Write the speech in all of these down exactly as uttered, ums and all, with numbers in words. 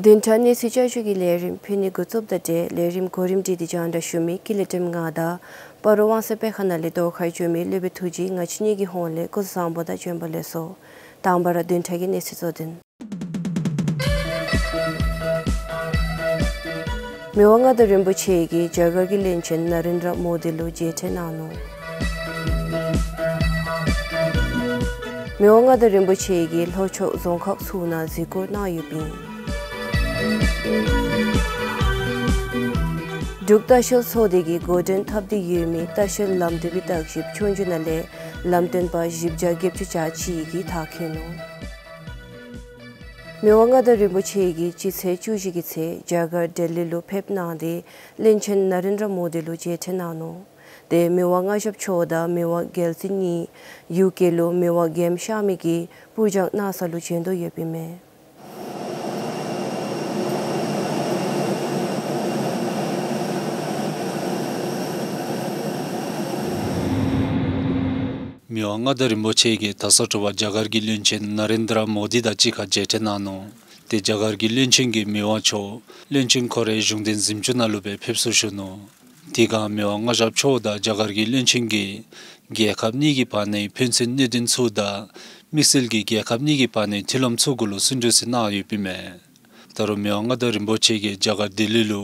བདུན་ཕྲག་གནས་ཚུལ་བསྐྱར་ཞུ་གི་ལས་རིམ་ཕུལ་ནི་འགོ་བཙུགསཔ་ད་ཏེ་ལས་རིམ་གོ་རིམ་སྒྲིག་སྟེ་རྒྱང་བསྒྲགས་ཞུ་མི་ཀུན་ལེགས་སྒྲོལམ་ང་དང་སྤ་རོ་ཝང་སེ་དཔེ་ཁང་ནང་ལས་རྡོ་ཁ་བཅུག་མི་སློབ་དཔོན་ཐུགས་རྗེ་ང་བཅས་གཉིས་ཀྱི་ཧོངས་ལས་སྐུ་གཟུགས་བཟང་པོ་དང་བྱོན་པ་ལེགས་སོ། དང་པ་ར་བདུན་ཕྲག་གི་གནས་ཚུལ་གཙོ་དོན། མི་དབང་མངའ་བདག་རིན་པོ་ཆེ་གིས་རྒྱ་གར་གྱི་བློན་ཆེན་ན་རེན་དྲ་མོ་དི་ལུ་མཇལ་འཕྲད་གནང་ནུག། མི་དབང་མངའ་བདག་རིན་པོ་ཆེ་གིས་ལྷོ་ཕྱོགས་རྫོང་ཁག་ཚུ་ནང་གཟིགས་སྐོར་གནང་ཡོདཔ་ཨིན། འབྲུག་ལྟ་བཤལ་ཚོགས་སྡེ་གིས་འགོ་འདྲེན་འཐབ་སྟེ་ཡོད་མི་ལྟ་བཤལ་ལམ་འགྲུལ་པའི་བརྟག་ཞིབ་ཆོས་རྒྱུགས་ནང་ལས་ལམ་སྟོན་པ་བཞི་བརྒྱ་བརྒྱད་ཅུ་གྱ་གཅིག་གིས་མཐར་འཁྱོལ་ནུག། མི་དབང་མངའ་བདག་རིན་པོ་ཆེ་གིས་སྤྱི་ཚེས་བཅུ་བཞི་གི་ཚེ་རྒྱ་གར་ལྡི་ལི་ལུ་ཕེབས་གནང་སྟེ་བློན་ཆེན་ན་རེན་དྲ་མོ་དི་ལུ་མཇལ་འཕྲད་གནང་ནུག། ཏེ་མི་དབང་མངའ་ཞབས་མཆོག་དང་མི་དབང་རྒྱལ་བཙུན་གཉིས་ཡུ་ཀེ་ལུ་མི་དབང་རྒྱལམོ་གཤགས་མི་གི་པུར་སྦྱང་གནང་ས་ལུ་བྱོན་དོ་ཡོདཔ་ཨིན་མས། མི་དབང་མངའ་བདག་རིན་པོ་ཆེ་གིས་ད་སོ་དྲོ་པ་རྒྱ་གར་གྱི་བློན་ཆེན་ན་རེན་དྲ་མོ་དི་དང་གཅིག་ཁར་མཇལ་འཕྲད་གནང་ནུག། ཏེ་རྒྱ་གར་གྱི་བློན་ཆེན་གྱིས་མི་དབང་མཆོག་བློན་ཆེན་ཁོ་རའི་གཞུང་དོན་གཟིམ་ཅུང་ནང་ལུ་སྦེ་ཕེབས་བསུ་ཞུ་ནུག། དེ་སྒང་མི་དབང་མངའ་ཞབས་མཆོག་དང་རྒྱ་གར་གྱི་བློན་ཆེན་གྱིས་རྒྱལ་ཁབ་གཉིས་ཀྱི་བར་ནའི་ཕན་ཚུན་གནད་དོན་ཚུ་དང་དམིགས་བསལ་གྱིས་རྒྱལ་ཁབ་གཉིས་ཀྱི་བར་ནའི་མཐུན་ལམ་ཚུ་གུ་ལུ་སུན་གྲོས་ཟེར་གནང་ཡོདཔ་ཨིན་མས། ད་རུང་མི་དབང་མངའ་བདག་རིན་པོ་ཆེ་གིས་རྒྱ་གར་ལྡི་ལི་ལུ་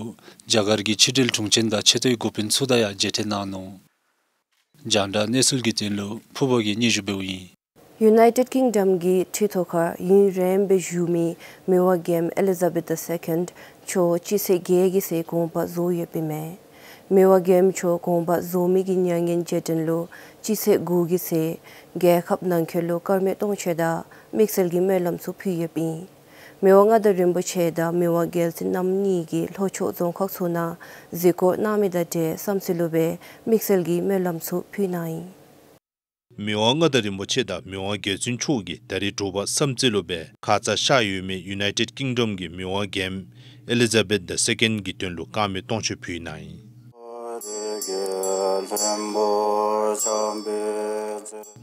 རྒྱ་གར་གྱི་ཕྱི་འབྲེལ་དྲུང་ཆེན་དང་ཆེ་མཐོའི་འགོ་དཔོན་ཚུ་དང་ཡང་མཇལ་འཕྲད་གནང་ནུག། རྒྱང་བསྒྲགས་གནས་ཚུལ་གྱི་དོན་ལུ་ཕུར་བུ་གིས་སྙན་ཞུ་འབདཝ་ཨིན། ཡུ་ནའི་ཊེཌ་ཀིང་ཌམ་གྱི་ཁྲི་ཐོག་ཁར་ཡུན་རིངམོ་སྦེ་བཞུགས་མི་མི་དབང་རྒྱལམོ་ཨེ་ལི་ཛ་བེཐ་ད་སེ་ཀོནཌ་མཆོག་སྤྱི་ཚེས་བརྒྱད་ཀྱི་ཚེ་དགོངས་པ་རྫོགས་ཡོདཔ་ཨིན་མས། མི་དབང་རྒྱལམོ་མཆོག་དགོངས་པ་རྫོགས་མི་གི་མྱ་ངན་རྗེས་དྲན་ལུ་སྤྱི་ཚེས་དགུ་གི་ཚེ་རྒྱལ་ཁབ་ནང་འཁོད་ལུ་དཀར་མེ་སྟོང་མཆོད་དང་དམིགས་བསལ་གྱི་སྨོན་ལམ་ཚུ་ཕུལ་ཡོདཔ་ཨིན། མི་དབང་མངའ་བདག་རིན་པོ་ཆེ་དང་མི་དབང་རྒྱལ་བཙུན་རྣམ་གཉིས་ཀྱིས་ལྷོ་ཕྱོགས་རྫོང་ཁག་ཚུ་ནང་གཟིགས་སྐོར་གནང་མི་དང་འབྲེལ་བསམ་སྲིད་ལུ་སྦེ་དམིགས་བསལ་གྱི་སྨོན་ལམ་ཚུ་ཕུལ་གནང་ཡི། མི་དབང་མངའ་བདག་རིན་པོ་ཆེ་དང་མི་དབང་རྒྱལ་བཙུན་མཆོག་གིས་ད་རིས་དྲོ་པ་བསམ་རྩེ་ལུ་སྦེ་ཁ་ཙ་གཤགས་ཡོད་མི་ཡུ་ནའི་ཊེཌ་ཀིང་ཌམ་གྱི་མི་དབང་རྒྱལམོ་ཨེ་ལི་ཛ་བེཐ་ད་སེ་ཀོནཌ་གི་དོན་ལུ་དཀར་མེ་སྟོང་མཆོད་ཕུལ་གནང་ཡི།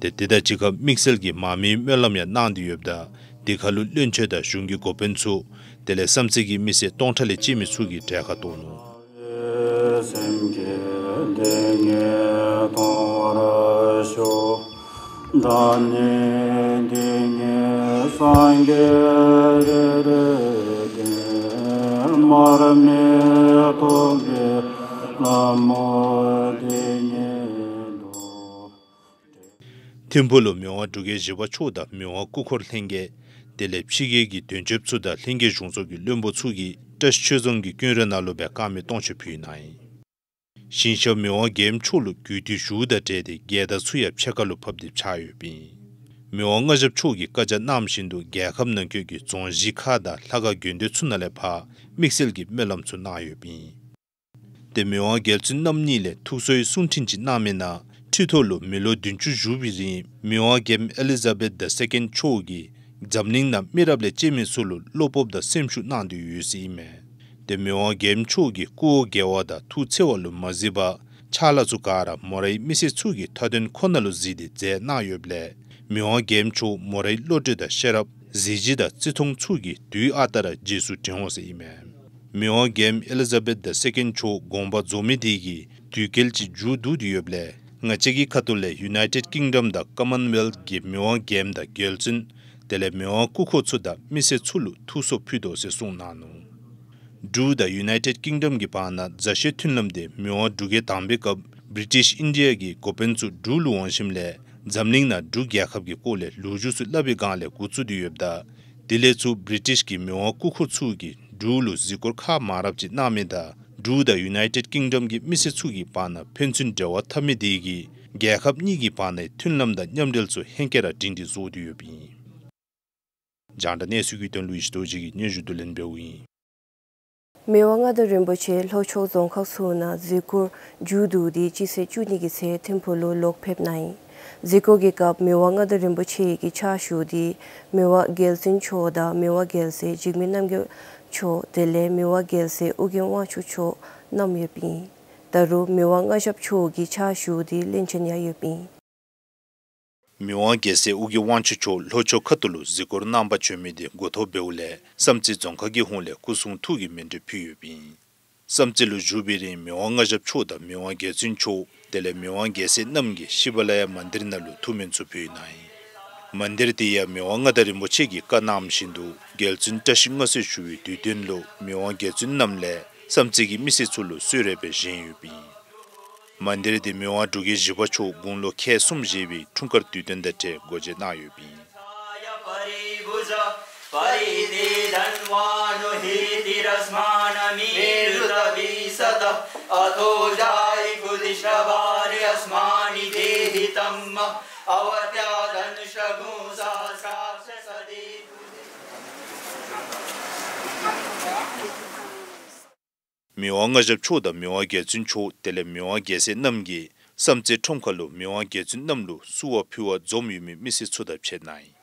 ཏེ་དེ་དང་གཅིག་ཁར་དམིགས་བསལ་གྱི་མར་མེའི་སྨོན་ལམ་ཡང་གནང་སྟེ་ཡོདཔ་ད་དེ་ཁར་ལུ་བློན་ཆེན་དང་གཞུང་གི་འགོ་དཔོན་ཚུ་དེ་ལས་བསམ་རྩེ་གི་མི་སེར་སྟོང་ཕྲག་ལས་བཅད་མི་ཚུ་གིས་གྲལ་ཁར་གཏོགས་ནུག། ཐིམ་ཕུག་ལུ་མི་དབང་འབྲུག་རྒྱལ་བཞི་པ་མཆོག་དང་མི་དབང་སྐུ་འཁོར་ལྷན་རྒྱས་དེ་ལས་ཕྱི་རྒྱལ་གྱི་དོན་གཅོདཔ་ཚུ་དང་ལྷན་རྒྱས་གཞུང་ཚོགས་ཀྱི་བློན་པོ་ཚུ་གིས་བཀྲ་ཤིས་ཆོས་རྫོང་གི་ཀུན་ར་ནང་ལུ་སྦེ་དཀར་མེ་སྟོང་མཆོད་ཕུལ་གནང་ཡི། ཞིང་གཤེགས་མི་དབང་རྒྱལམོ་མཆོག་ལུ་གུས་བཏུད་ཞུཝ་དང་འབྲེལ་ཏེ་རྒྱལ་དར་ཚུ་ཡང་ཕྱེད་ཀ་ལུ་ཕབ་སྟེ་འཕྱར་ཡོདཔ་ཨིན། མི་དབང་མངའ་ཞབས་མཆོག་གིས་བཀའ་རྒྱ་གནངམ་བཞིན་དུ་རྒྱལ་ཁབ་ནང་འཁོད་ཀྱི་རྫོང་གཞིས་ཁག་དང་ལྷ་ཁང་དགོན་སྡེ་ཚུ་ནང་ལས་ཕར་དམིགས་བསལ་གྱི་སྨོན་ལམ་ཚུ་གནང་ཡོདཔ་ཨིན། ཏེ་མི་དབང་རྒྱལ་བཙུན་རྣམ་གཉིས་ལས་ཐུགས་གསོའི་གསུང་འཕྲིན་ཅིག་གནང་མི་ནང་ཁྲི་ཐོག་ལུ་མི་ལོ་བདུན་ཅུ་བཞུགས་པའི་རིང་མི་དབང་རྒྱལམོ་ཨེ་ལི་ཛ་བེཐ་ད་སེ་ཀོནཌ་མཆོག་གིས་འཛམ་གླིང་ནང་མི་རབས་ལས་བཅད་མི་ཚུ་ལུ་བློ་སྤོབས་དང་སེམས་ཤུགས་གནང་སྟེ་ཡོད་ཟེར་ཨིན་མས། ཏེ་མི་དབང་རྒྱལམོ་མཆོག་གིས་སྐུ་འོ་བརྒྱལ་བ་དང་ཐུགས་འཚེར་བ་ལུ་མ་གཟིགས་པར་ཕྱག་ལཱ་ཚུ་ག་ར་མོ་རའི་མི་སེར་ཚུ་གི་མཐའ་དོན་ཁོ་ན་ལུ་གཟིགས་ཏེ་མཛད་གནང་ཡོདཔ་ལས་མི་དབང་རྒྱལམོ་མཆོག་མོ་རའི་བློ་གྲོས་དང་ཤེས་རབ་གཟི་བརྗིད་དང་བརྩི་མཐོང་ཚུ་གིས་དུས་ཨ་རྟག་ར་རྗེས་སུ་དྲན་འོང་ཟེར་ཨིན་མས། མི་དབང་རྒྱལམོ་ཨེ་ལི་ཛ་བེཐ་ད་སེ་ཀོནཌ་མཆོག་དགོངས་པ་རྫོགས་མི་དེ་གིས་དུས་བསྐལ་ཅིག་མཇུག་བསྡུ་སྟེ་ཡོདཔ་ལས་ང་བཅས་ཀྱི་ཁ་ཐུག་ལས་ཡུ་ནའི་ཊེཌ་ཀིང་ཌམ་དང་ཀོ་མཱན་ཝེལཐ་གི་མི་དབང་རྒྱལམོ་དང་རྒྱལ་བཙུན་དེ་ལས་མི་དབང་སྐུ་འཁོར་ཚུ་དང་མི་སེར་ཚུ་ལུ་ཐུགས་གསོ་ཕུལ་དོ་ཟེར་གསུངས་གནང་ནུག། འབྲུག་དང་ཡུ་ནའི་ཊེཌ་ཀིང་ཌམ་གྱི་བར་ན་མཛའ་བཤེས་མཐུན་ལམ་དེ་མི་དབང་འབྲུག་རྒྱལ་དང་པའི་སྐབས་བི་རི་ཊིཤ་ཨིན་ཌི་ཡ་གི་འགོ་དཔོན་ཚུ་འབྲུག་ལུ་འོང་ཞིནམ་ལས་འཛམ་གླིང་ནང་འབྲུག་རྒྱལ་ཁབ་ཀྱི་སྐོར་ལས་ལོ་རྒྱུས་ཚུ་སླབ་པའི་སྒང་ལས་འགོ་བཙུགས་ཏེ་ཡོདཔ་ད་དེ་ལས་ཚུར་བི་རི་ཊིཤ་གི་མི་དབང་སྐུ་འཁོར་ཚུ་གིས་འབྲུག་ལུ་གཟིགས་སྐོར་ཁག་མང་རབས་ཅིག་གནང་མི་དང་འབྲུག་དང་ཡུ་ནའི་ཊེཌ་ཀིང་ཌམ་གྱི་མི་སེར་ཚུ་གི་བར་ན་ཕན་ཚུན་འབྲེལ་བ་འཐབ་མི་དེ་གིས་རྒྱལ་ཁབ་གཉིས་ཀྱི་བར་ནའི་མཐུན་ལམ་དང་མཉམ་འབྲེལ་ཚུ་ཧེང་སྐལ་ར་སྒྲིང་སྒྲི་བཟོ་སྟེ་ཡོདཔ་ཨིན། རྒྱང་བསྒྲགས་གནས་ཚུལ་གྱི་དོན་ལུ་ཡེ་ཤེས་རྡོ་རྗེ་གིས་སྙན་ཞུ་བསྡུ་ལེན་འབདཝ་ཨིན། མི་དབང་མངའ་བདག་རིན་པོ་ཆེ་ལྷོ་ཕྱོགས་རྫོང་ཁག་ཚུ་ནང་གཟིགས་སྐོར་མཇུག་བསྡུ་སྟེ་སྤྱི་ཚེས་བཅུ་གཉིས་ཀྱི་ཚེ་ཐིམ་ཕུག་ལུ་ལོག་ཕེབས་གནང་ཡི། གཟིགས་སྐོར་གྱི་སྐབས་མི་དབང་མངའ་བདག་རིན་པོ་ཆེ་གི་ཕྱག་ཞུ་སྟེ་མི་དབང་རྒྱལ་བཙུན་མཆོག་དང་མི་དབང་རྒྱལ་སྲས་འཇིགས་མེད་རྣམ་རྒྱལ་མཆོག་དེ་ལས་མི་དབང་རྒྱལ་སྲས་ཨོ་རྒྱན་དབང་ཕྱུག་མཆོག་རྣམས་ཡོདཔ་ཨིན། ད་རུང་མི་དབང་མངའ་ཞབས་མཆོག་གི་ཕྱག་ཞུ་སྟེ་བློན་ཆེན་ཡང་ཡོདཔ་ཨིན། མི་དབང་རྒྱལ་སྲས་ཨོ་རྒྱན་དབང་ཕྱུག་མཆོག་ལྷོ་ཕྱོགས་ཁ་ཐུག་ལུ་གཟིགས་སྐོར་གནང་པར་བྱོན་མི་དེ་འགོ་ཐོག་འབདཝ་ལས་བསམ་རྩེ་རྫོང་ཁག་གི་ཧོངས་ལས་སྐུ་གསུང་ཐུགས་ཀྱི་མཎྜལ་ཕུལ་ཡོདཔ་ཨིན། བསམ་རྩེ་ལུ་བཞུགས་པའི་རིང་མི་དབང་མངའ་ཞབས་མཆོག་དང་མི་དབང་རྒྱལ་བཙུན་མཆོག་དེ་ལས་མི་དབང་རྒྱལ་སྲས་རྣམ་གཉིས་ཀྱིས་ཤི་བ་ལ་ཡ་མན་དིར་ནང་ལུ་ཐུགས་སྨོན་ཚུ་ཕུལ་གནང་ཡི། མན་དིར་དེ་ཡང་མི་དབང་མངའ་བདག་རིན་པོ་ཆེ་གིས་བཀའ་གནངམ་བཞིན་དུ་རྒྱལ་བཙུན་བཀྲ་ཤིས་མངའ་གསོལ་ཞུ་བའི་དུས་སྟོན་ལུ་མི་དབང་རྒྱལ་བཙུན་རྣམ་ལས་བསམ་རྩེ་གི་མི་སེར་ཚུ་ལུ་གསོལ་རས་སྦེ་བཞེངས་ཡོདཔ་ཨིན། མན་དིར་དེ་མི་དབང་འབྲུག་རྒྱལ་བཞི་པ་མཆོག་དགུང་ལོ་ཁལ་གསུམ་བཞེས་པའི་འཁྲུངས་སྐར་དུས་སྟོན་དང་འབྲེལ་སྒོ་འབྱེད་གནང་ཡོདཔ་ཨིན། परिभुज परिते धन्वानुहीतिरस्मानमीरुतवीसत। अथो जायि कुदिष्टबारे अस्मानि देहि तम्म अवत्यादंशगुं सहस्राक्ष सदे མི་དབང་མངའ་ཞབས་མཆོག་དང་མི་དབང་རྒྱལ་བཙུན་མཆོག་དེ་ལས་མི་དབང་རྒྱལ་སྲས་རྣམ་གཉིས་ཀྱིས་བསམ་རྩེ་ཁྲོམ་ཁ་ལུ་མི་དབང་རྒྱལ་བཙུན་རྣམ་ལུ་བསུ་བ་ཕུལ་བར་འཛོམས་ཡོད་མི་མི་སེར་ཚུ་དང་ཕྱད་གནང་ཡི།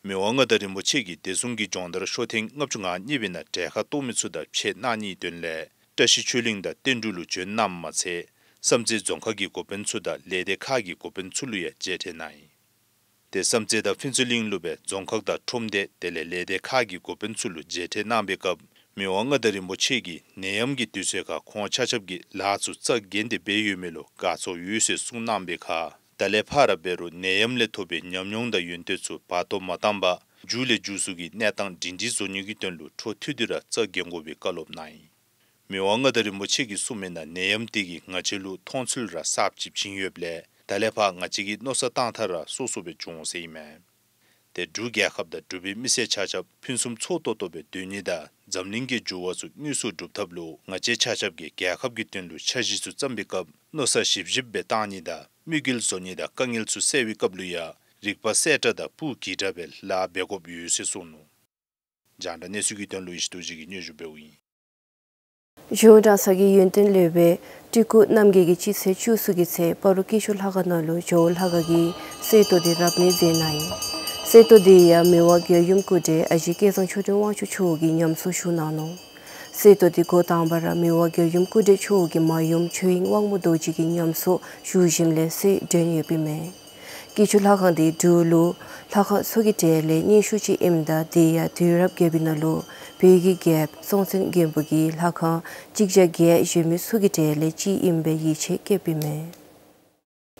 མི་དབང་མངའ་བདག་རིན་པོ་ཆེ་གིས་དེ་སྲུང་གི་སྦྱོང་བརྡར་ཤོག་ཐེངས་ལྔ་བཅུ་ང་གཉིས་པའི་ནང་གྲལ་ཁར་གཏོགས་མི་ཚུ་དང་ཕྱད་གནང་ནིའི་དོན་ལས་བཀྲ་ཤིས་ཆོས་གླིང་དང་བསྟན་འབྲུག་ལུ་བྱོན་གནངམ་མ་ཚད་བསམ་རྩེ་རྫོང་ཁག་གི་འགོ་དཔོན་ཚུ་དང་ལས་སྡེ་ཁག་གི་འགོ་དཔོན་ཚུ་ལུ་ཡང་མཇལ་འཕྲད་གནང་ཡི། དེ་བསམ་རྩེ་དང་ཕུན་ཚོགས་གླིང་ལུ་སྦེ་རྫོང་ཁག་དང་ཁྲོམ་སྡེ་དེ་ལས་ལས་སྡེ་ཁག་གི་འགོ་དཔོན་ཚུ་ལུ་མཇལ་འཕྲད་གནང་པའི་སྐབས་མི་དབང་མངའ་བདག་རིན་པོ་ཆེ་གིས་ནད་ཡམས་ཀྱི་དུས་ཚོད་ཁར་ཁོང་ཆ་ཁྱབ་ཀྱིས་ལཱ་ཚུ་རྩ་འགེངས་ཏེ་འབད་ཡོད་མི་ལུ་དགའ་ཚོར་ཡོད་ཟེར་གསུངས་གནང་པའི་ཁར་ད་ལས་ཕར་འབད་རུང་ནད་ཡམས་ལས་ཐོབ་པའི་ཉམས་མྱོང་དང་ཡོན་ཏན་ཚུ་བར་སྟོང་མ་བཏང་པར་མཇུག་ལས་མཇུག་སུ་གི་གནས་སྟངས་སྒྲིང་སྒྲིང་བཟོ་ནི་གི་དོན་ལུ་འཕྲོ་མཐུད་དེ་ར་རྩ་འགེངས་དགོ་པའི་བཀའ་སློབ་གནང་ཡི། མི་དབང་མངའ་བདག་རིན་པོ་ཆེ་གིས་གསུངས་མི་ནང་ནད་ཡམས་དེ་གིས་ང་བཅས་ལུ་མཐོང་ཚུལ་ར་གསརཔ་ཅིག་བྱིན་ཡོདཔ་ལས་ད་ལས་ཕར་ང་བཅས་ཀྱི་མནོ་བསམ་བཏང་ཐངས་ར་སོ་སོ་སྦེ་འགྱོ་འོང་ཟེར་ཨིན་མས། དེ་འབྲུག་རྒྱལ་ཁབ་དང་འབྲུག་པའི་མི་སེར་ཆ་ཁྱབ་ཕུན་སུམ་ཚོགས་ཏོག་ཏོ་སྦེ་སྡོད་ནི་དང་འཛམ་གླིང་གི་འགྱུར་བ་ཚུ་དངོས་སུ་སྒྲུབ་ཐབས་ལུ་ང་བཅས་ཆ་ཁྱབ་ཀྱིས་རྒྱལ་ཁབ་ཀྱི་དོན་ལུ་འཆར་གཞི་ཚུ་བརྩམ་པའི་སྐབས་མནོ་བསམ་ཞིབ་ཞིབ་སྦེ་བཏང་ནི་དང་དམིགས་ཡུལ་བཟོ་ནི་དང་དཀའ་ངལ་ཚུ་སེལ་བའི་སྐབས་ལུ་ཡང་རིག་པ་གསལ་དྲགས་དང་སྤུ་གི་དྲགས་སྦེ་ལཱ་འབད་དགོཔ་ཡོད་ཟེར་གསུངས་ནུག། རྒྱང་བསྒྲགས་གནས་ཚུལ་གྱི་དོན་ལུ་ཡེ་ཤེས་རྡོ་རྗེ་གིས་སྙན་ཞུ་འབདཝ་ཨིན། གཞུང་གྲྭ་ཚང་གི་ཡོན་ཏན་སློབ་དཔོན་སྤྲུལ་སྐུ་རྣམ་རྒྱལ་གྱིས་སྤྱི་ཚེས་བཅུ་གསུམ་གྱི་ཚེ་སྤ་རོ་སྐྱིད་ཆུ་ལྷ་ཁང་ནང་ལུ་ཇོ་བོ་ལྷ་ཁང་གི་གསེར་ཏོག་དེ་རབ་གནས་མཛད་གནང་ཡི། གསེར་ཏོག་དེ་ཡང་མི་དབང་རྒྱལ་ཡུམ་སྐུ་བགྲེས་ཨ་ཞེ་སྐལ་བཟང་ཆོས་སྒྲོན་དབང་ཕྱུག་མཆོག་གིས་ཉམས་གསོ་ཞུ་གནང་ནུག། གསེར་ཏོག་དེ་འགོ་དང་པ་ར་མི་དབང་རྒྱལ་ཡུམ་སྐུ་བགྲེས་མཆོག་གི་མ་ཡུམ་ཆོས་དབྱིངས་དབང་མོ་རྡོ་རྗེ་གིས་ཉམས་གསོ་ཞུ་ཞིནམ་ལས་གསེར་བསྒྲོན་ཡོདཔ་ཨིན་མས། སྐྱིད་ཆུ་ལྷ་ཁང་དེ་འབྲུག་ལུ་ལྷ་ཁང་ཚུ་གི་གྲས་ལས་སྙན་ཤོས་ཅིག་ཨིནམ་ད་དེ་ཡང་དུས་རབས་བརྒྱད་པའི་ནང་ལུ་བོད་ཀྱི་རྒྱལཔོ་སྲོང་བཙན་སྒམ་པོ་གིས་ལྷ་ཁང་གཅིག་བརྒྱ་བརྒྱད་བཞེངས་མི་ཚུ་གི་གྲས་ལས་གཅིག་ཨིན་པའི་ཡིད་ཆེས་བསྐྱེདཔ་ཨིན་མས།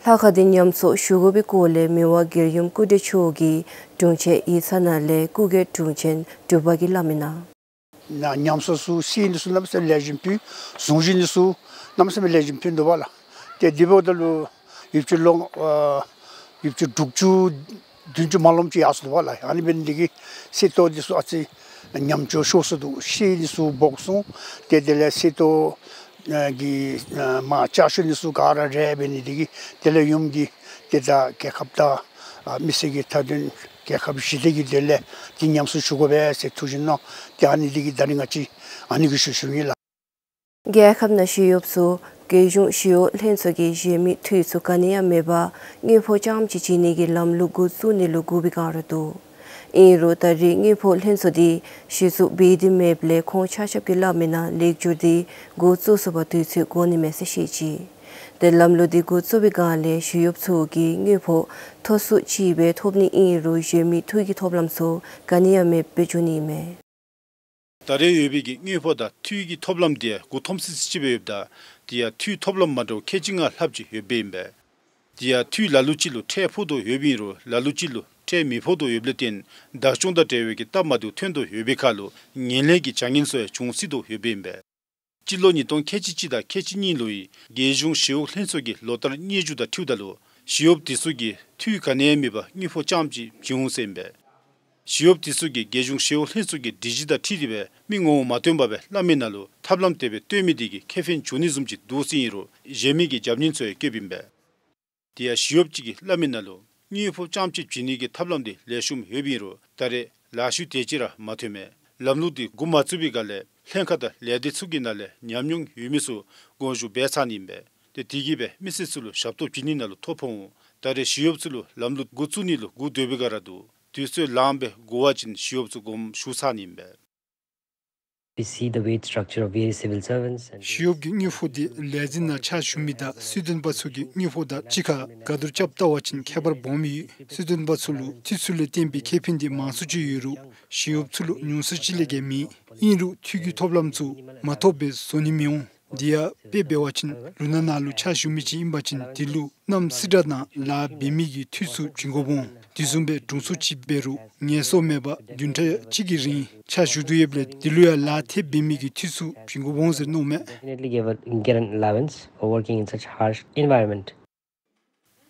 ལྷ་ཁང་དེ་ཉམས་གསོ་ཞུ་དགོ་པའི་སྐོར་ལས་མི་དབང་རྒྱལ་ཡུམ་སྐུ་བགྲེས་མཆོག་གིས་དྲུང་ཆེན་ཡིག་ཚང་ནང་ལས་སྐུ་སྒེར་དྲུང་ཆེན་འབྲུག་པ་གིས་སླབ་མི་ནང་ན་ཉམས་གསོ་ཚུ་གསན་ནི་ཚུ་གནམ་མེད་ས་མེད་ལེགས་ཤོམ་ཕུལ། གསུང་བཤད་ནི་ཚུ་གནམ་མེད་ས་མེད་ལེགས་ཤོམ་ཕུལ་འདུག་པ་ལགས། ཏེ་དེ་འབདཝ་ད་ལུ་ཡུདཔ་ཅིག་ལོ་ཨ་ཡུདཔ་ཅིག་དྲུག་ཅུ་བདུན་ཅུ་མ་ལོངམ་ཅིག་ཡར་སོ་ནུག་པ་ལགས། ཨ་ནི་འབད་ནི་དེ་གིས་གསེར་ཏོག་འདི་ཚུ་ཨ་ཙི་ཉམས་བཅོས་ཤོར་སོ་ནུག། གསེར་འདི་ཚུ་འབོག་སོང་། ཏེ་དེ་ལས་གསེར་ཏོག་ཨ་གི་ཨ་མར་ཆག་ཤོར་ནི་ཚུ་ག་ར་རེ་འབད་ནི་དེ་གིས་དེ་ལས་ཡུམ་གྱིས་ཏེ་ད་རྒྱལ་ཁབ་དང་ཨ་མི་སེར་གྱི་མཐའ་དོན་རྒྱལ་ཁབ་ཞི་བདེ་གི་དོན་ལས་འདི་ཉམས་གསོ་ཞུ་དགོ་པས་ཟེར་ཐུགས་བཞེད་གནང་། ཏེ་ཨ་ནི་འདི་གིས་ད་རིས་ང་བཅས་ཨ་ནི་གི་ཞུ་ཞུཝ་ཨིན་ལགས། རྒྱལ་ཁབ་ནང་ཞི་གཡོགཔ་ཚུ་རྒྱལ་གཞུང་ཞི་གཡོག་ལྷན་ཚོགས་ཀྱིས་བཞེས་མི་འཐུས་ཚུ་ག་ནི་ཡང་མེད་པར་དངུལ་ཕོགས་རྐྱངམ་ཅིག་བྱིན་ནི་གི་ལམ་ལུགས་འགོ་བཙུགས་ནི་ལུ་སྒུག་པའི་བསྒང་ར་འདུག། ཨིན་རུང་ད་རེས་དངུལ་ཕོགས་ལྷན་ཚོགས་འདི་གཞི་བཙུགས་འབད་དེ་མེདཔ་ལས་ཁོང་ཆ་ཁྱབ་ཀྱིས་སླབ་མི་ནང་ལེགས་སྒྱུར་འདི་འགོ་བཙུགས་ཚུགས་པར་དུས་ཚོད་འགོར་ནི་མས་ཟེར་བཤད་ཅི། ཏེ་ལམ་ལུགས་འདི་འགོ་བཙུགས་པའི་བསྒང་ལས་ཞི་གཡོགཔ་ཚུ་གིས་དངུལ་ཕོགས་མཐོ་སུ་ཅིག་སྦེ་ཐོབ་ནི་ཨིན་རུང་བཞེས་མི་འཐུས་ཀྱི་ཐོབ་ལམ་ཚུ་ག་ནི་ཡང་མེདཔ་སྦེ་འགྱོ་ནི་ཨིན་མས། ད་རེས་ཡོད་པའི་གི་དངུལ་ཕོགས་དང་འཐུས་ཀྱི་ཐོབ་ལམ་འདི་མགུ་འཐོམ་སི་སི་ཅིག་སྦེ་ཡོདཔ་ད་དེ་ཡང་འཐུས་ཐོབ་ལམ་མ་འདྲཝ་ཁལ་གཅིག་ལྔ་ལྷགཔ་ཅིག་ཡོདཔ་ཨིན་པས། དེ་ཡང་འཐུས་ལ་ལུ་ཅིག་ལུ་ཁྲལ་ཕོག་དོ་ཡོདཔ་ཨིན་རུང་ལ་ལུ་ཅིག་ལུ་ཁྲལ་མི་ཕོག་དོ་ཡོདཔ་ལས་བརྟེན་བདག་སྐྱོང་དང་འབྲེལ་བའི་གི་སྟབས་མ་བདེཝ་ཐོན་དོ་ཡོད་པའི་ཁར་ལུ་ངན་ལྷད་ཀྱི་བྱ་ངན་ཚུ་ཡང་འབྱུང་སྲིད་དོ་ཡོདཔ་ཨིན་པས། སྤྱི་ལོ་ཉིས་སྟོང་ཁལ་གཅིག་གཅིག་དང་ཁལ་གཅིག་གཉིས་ལོའི་རྒྱལ་གཞུང་ཞི་གཡོག་ལྷན་ཚོགས་ཀྱི་ལོ་བསྟར་སྙན་ཞུ་དང་འཁྲིལཝ་ད་ལུ་ཞི་གཡོགཔ་དེ་ཚུ་གིས་འཐུས་ག་ནི་ཡང་མེད་པར་དངུལ་ཕོགས་རྐྱངམ་ཅིག་བྱིན་འོང་ཟེར་ཨིན་པས། ཞི་གཡོགཔ་དེ་ཚུ་གིས་རྒྱལ་གཞུང་ཞི་གཡོག་ལྷན་ཚོགས་ཀྱི་སྒྲིག་གཞི་དང་འཁྲིལ་ཏེ་སྦེ་མི་ངོ་བོ་མ་སྟོན་པར་སྦེ་སླབ་མི་ནང་ལུ་ཐབས་ལམ་དེ་སྦེ་སྟོན་མི་དེ་གིས་ཁེ་ཕན་འབྱུང་ནི་བཟུམ་ཅིག་འདུག་ཟེར་ཨིན་རུང་གཞན་མི་གིས་རྒྱབ་སྣོན་ཚུ་ཡང་བཀོདཔ་ཨིན་པས། དེ་ཡང་ཞི་གཡོགཔ་ཅིག་གིས་སླབ་མི་ནང་ལུ་དངུལ་ཕོགས་རྐྱངམ་ཅིག་བྱིན་ནི་གི་ཐབས་ལམ་དེ་ལེགས་ཤོམ་ཡོདཔ་ཨིན་རུང་ད་རེས་ལཱ་ཤུལ་དེ་ཅིག་ར་མ་ཐོནམ་མས། ལམ་ལུགས་དེ་འགོ་མ་བཙུགས་པའི་སྒང་ལས་ལྷན་ཁག་དང་ལས་སྡེ་ཚུ་གི་ནང་ལས་ཉམས་མྱོང་ཡོད་མི་ཚུ་དགོངས་ཞུ་འབད་ཚར་ནི་ཨིན་པས། ཏེ་དེ་གིས་སྦེ་མི་སེར་ཚུ་ལུ་ཞབས་ཏོག་བྱིན་ནི་ནང་ལུ་ཐོ་ཕོག་འོང་། ད་རེས་ཞི་གཡོགཔ་ཚུ་ལུ་ལམ་ལུགས་འགོ་བཙུགས་ནི་ལུ་སྒུག་སྡོད་པའི་སྒང་ར་འདུག། དུས་ཚོད་ལངམ་སྦེ་འགོར་བ་ཅིན་ཞི་གཡོགཔ་ཚུ་དགོངསམ་ཞུ་ཚར་ནི་ཨིན་པས། We see the wage structure of various civil servants and ཞི་གཡོགཔ་གི་དངུལ་ཕོགས་འདི་ལས་འཛིན་ནང་ཕྱག་ཞུ་མི་དང་སྲིད་དོན་པ་ཚུ་གི་དངུལ་ཕོགས་དང་གཅིག་ཁར་བརྒལ་བསྡུར་རྐྱབ་བལྟ་བ་ཅིན་ཁྱད་པར་སྦོམ་ཡོད། སྲིད་དོན་པ་ཚུ་ལུ་འཐུས་ཚུ་ལས་བརྟེན་པའི་ཁེ་ཕན་འདི་མང་སུ་ཅིག་ཡོད་རུང་ཞི་གཡོགཔ་ཚུ་ལུ་ཉུང་སུ་ཅིག་ལས་བརྒལ་མེད། ཨིན་རུང་འཐུས་ཀྱི་ཐོབ་ལམ་ཚུ་མ་ཐོབ་པར་བཟོ་ནི་མི་འོང་། དེ་ཡང་དཔེ་འབད་བ་ཅིན་ལུང་ནག་ནང་ལུ་ཕྱག་ཞུ་མི་ཅིག་ཨིན་པ་ཅིན་དེ་ལུ་གནམ་སེར་ཁྲ་ནང་ལཱ་འབད་མི་གི་འཐུས་ཚུ་བྱིན་དགོཔ་འོང་། དེ་བཟུམ་སྦེ་དྲུང་འཚོ་ཅིག་འབད་རུང་ངལ་གསོ་མེད་པར་བདུན་ཕྲག་གཅིག་གི་རིང་ཕྱག་ཞུ་དོ་ཡོདཔ་ལས་དེ་ལུ་ཡང་ལཱ་ཐེབས་འབད་མི་གི་འཐུས་ཚུ་བྱིན་དགོཔ་འོང་ཟེར་མནོཝ་མས། Definitely give a, get an allowance for working in such harsh environment.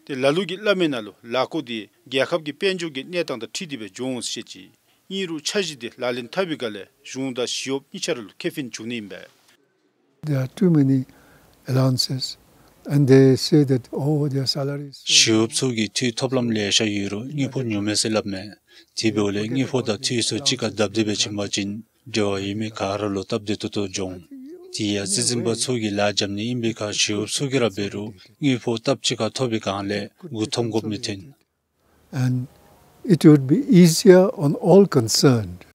ཏེ་ལ་ལུ་གིས་སླབ་མི་ནང་ལུ་ལཱ་ཁོ་འདི་རྒྱལ་ཁབ་ཀྱི་དཔལ་འབྱོར་གྱི་གནས་སྟངས་དང་འཁྲིལ་ཏེ་སྦེ་འགྱོ་འོང་ཟེར་བཤད་ཅི། ཨིན་རུང་འཆར་གཞི་འདི་ལག་ལེན་འཐབ་པའི་སྒང་ལས་གཞུང་དང་ཞི་གཡོགཔ་གཉིས་ཆ་ར་ལུ་ཁེ་ཕན་འབྱུང་ནི་ཨིན་པས། There are too many allowances and they say that, oh, their salaries. ཞི་གཡོགཔ་ཚུ་གི་འཐུས་ཐོབ་ལམ་ལེ་ཤ་ཡོད་རུང་དངུལ་ཕོགས་ཉུང་མས་ཟེར་སླབ་མས། དེ་འབདཝ་ལས་དངུལ་ཕོགས་དང་འཐུས་ཚུ་གཅིག་ཁར་བརྡབ་སྟེ་སྦེ་བྱིན་པ་ཅིན་འབྲེལ་བ་ཡོད་མི་ག་ར་ལུ་སྟབས་བདེ་ཏོག་ཏོ་འགྱོ་འོང་། དེ་ཡང་སྲིད་འཛིན་པ་ཚུ་གིས་ལཱ་རྐྱབ་ནི་ཨིན་པའི་ཁར་ཞི་གཡོགཔ་ཚུ་གིས་ར་འབད་རུང་དངུལ་ཕོགས་སྟབས་གཅིག་ཁར་ཐོབ་པའི་སྒང་ལས་མགུ་འཐོམ་དགོཔ་མི་འཐོན། And it would be easier on all concerned.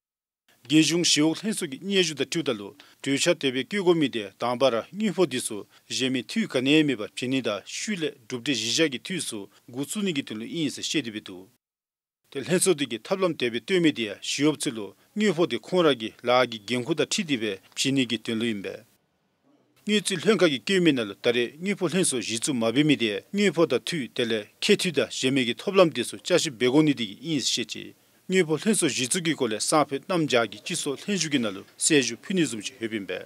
རྒྱལ་གཞུང་ཞི་གཡོག་ལྷན་ཚོགས་ཀྱི་སྙན་ཞུ་དང་འཁྲིལཝ་ད་ལུ་གྲོས་འཆར་དེ་སྦེ་བཀོད་དགོ་མི་དེ་དང་པ་ར་དངུལ་ཕོགས་འདི་ཚུ་གཞན་མི་འཐུས་ག་ནི་ཡང་མེད་པར་བྱིན་ནི་དང་ཤུལ་ལས་གྲུབ་འབྲས་གཞི་བཞག་གི་འཐུས་ཚུ་འགོ་བཙུགས་ནི་གི་དོན་ལུ་ཨིན་ཟེར་བཤད་དེ་སྦེ་འདུག། ཏེ་ལྷན་ཚོགས་འདི་གིས་ཐབས་ལམ་དེ་སྦེ་བཏོན་མི་དེ་ཡང་ཞི་གཡོགཔ་ཚུ་ལུ་དངུལ་ཕོགས་དེ་ཁོང་ར་གི་ལཱ་གི་འགན་ཁུར་དང་འཁྲིལ་ཏེ་སྦེ་བྱིན་ནི་གི་དོན་ལུ་ཨིན་པས། དངུལ་རྩིས་ལྷན་ཁག་གིས་བཀོད་མི་ནང་ལུ་ད་རེས་དངུལ་ཕོགས་ལྷན་ཚོགས་གཞི་བཙུགས་མ་འབད་མི་དེ་དངུལ་ཕོགས་དང་འཐུས་དེ་ལས་ཁྱད་འཐུས་དང་གཞན་མི་གི་ཐོབ་ལམ་དེ་ཚུ་བསྐྱར་ཞིབ་འབད་དགོ་ནི་དེ་གིས་ཨིན་ཟེར་བཤད་ཅི། དངུལ་ཕོགས་ལྷན་ཚོགས་གཞི་བཙུགས་ཀྱི་སྐོར་ལས་སང་ཕོད་གནམ་བྱཱར་གྱི་སྤྱི་ཚོགས་ལྷན་བཞུགས་ཀྱི་ནང་ལུ་གསལ་ཞུ་ཕུལ་ནི་བཟུམ་ཅིག་ཡོདཔ་ཨིན་པས།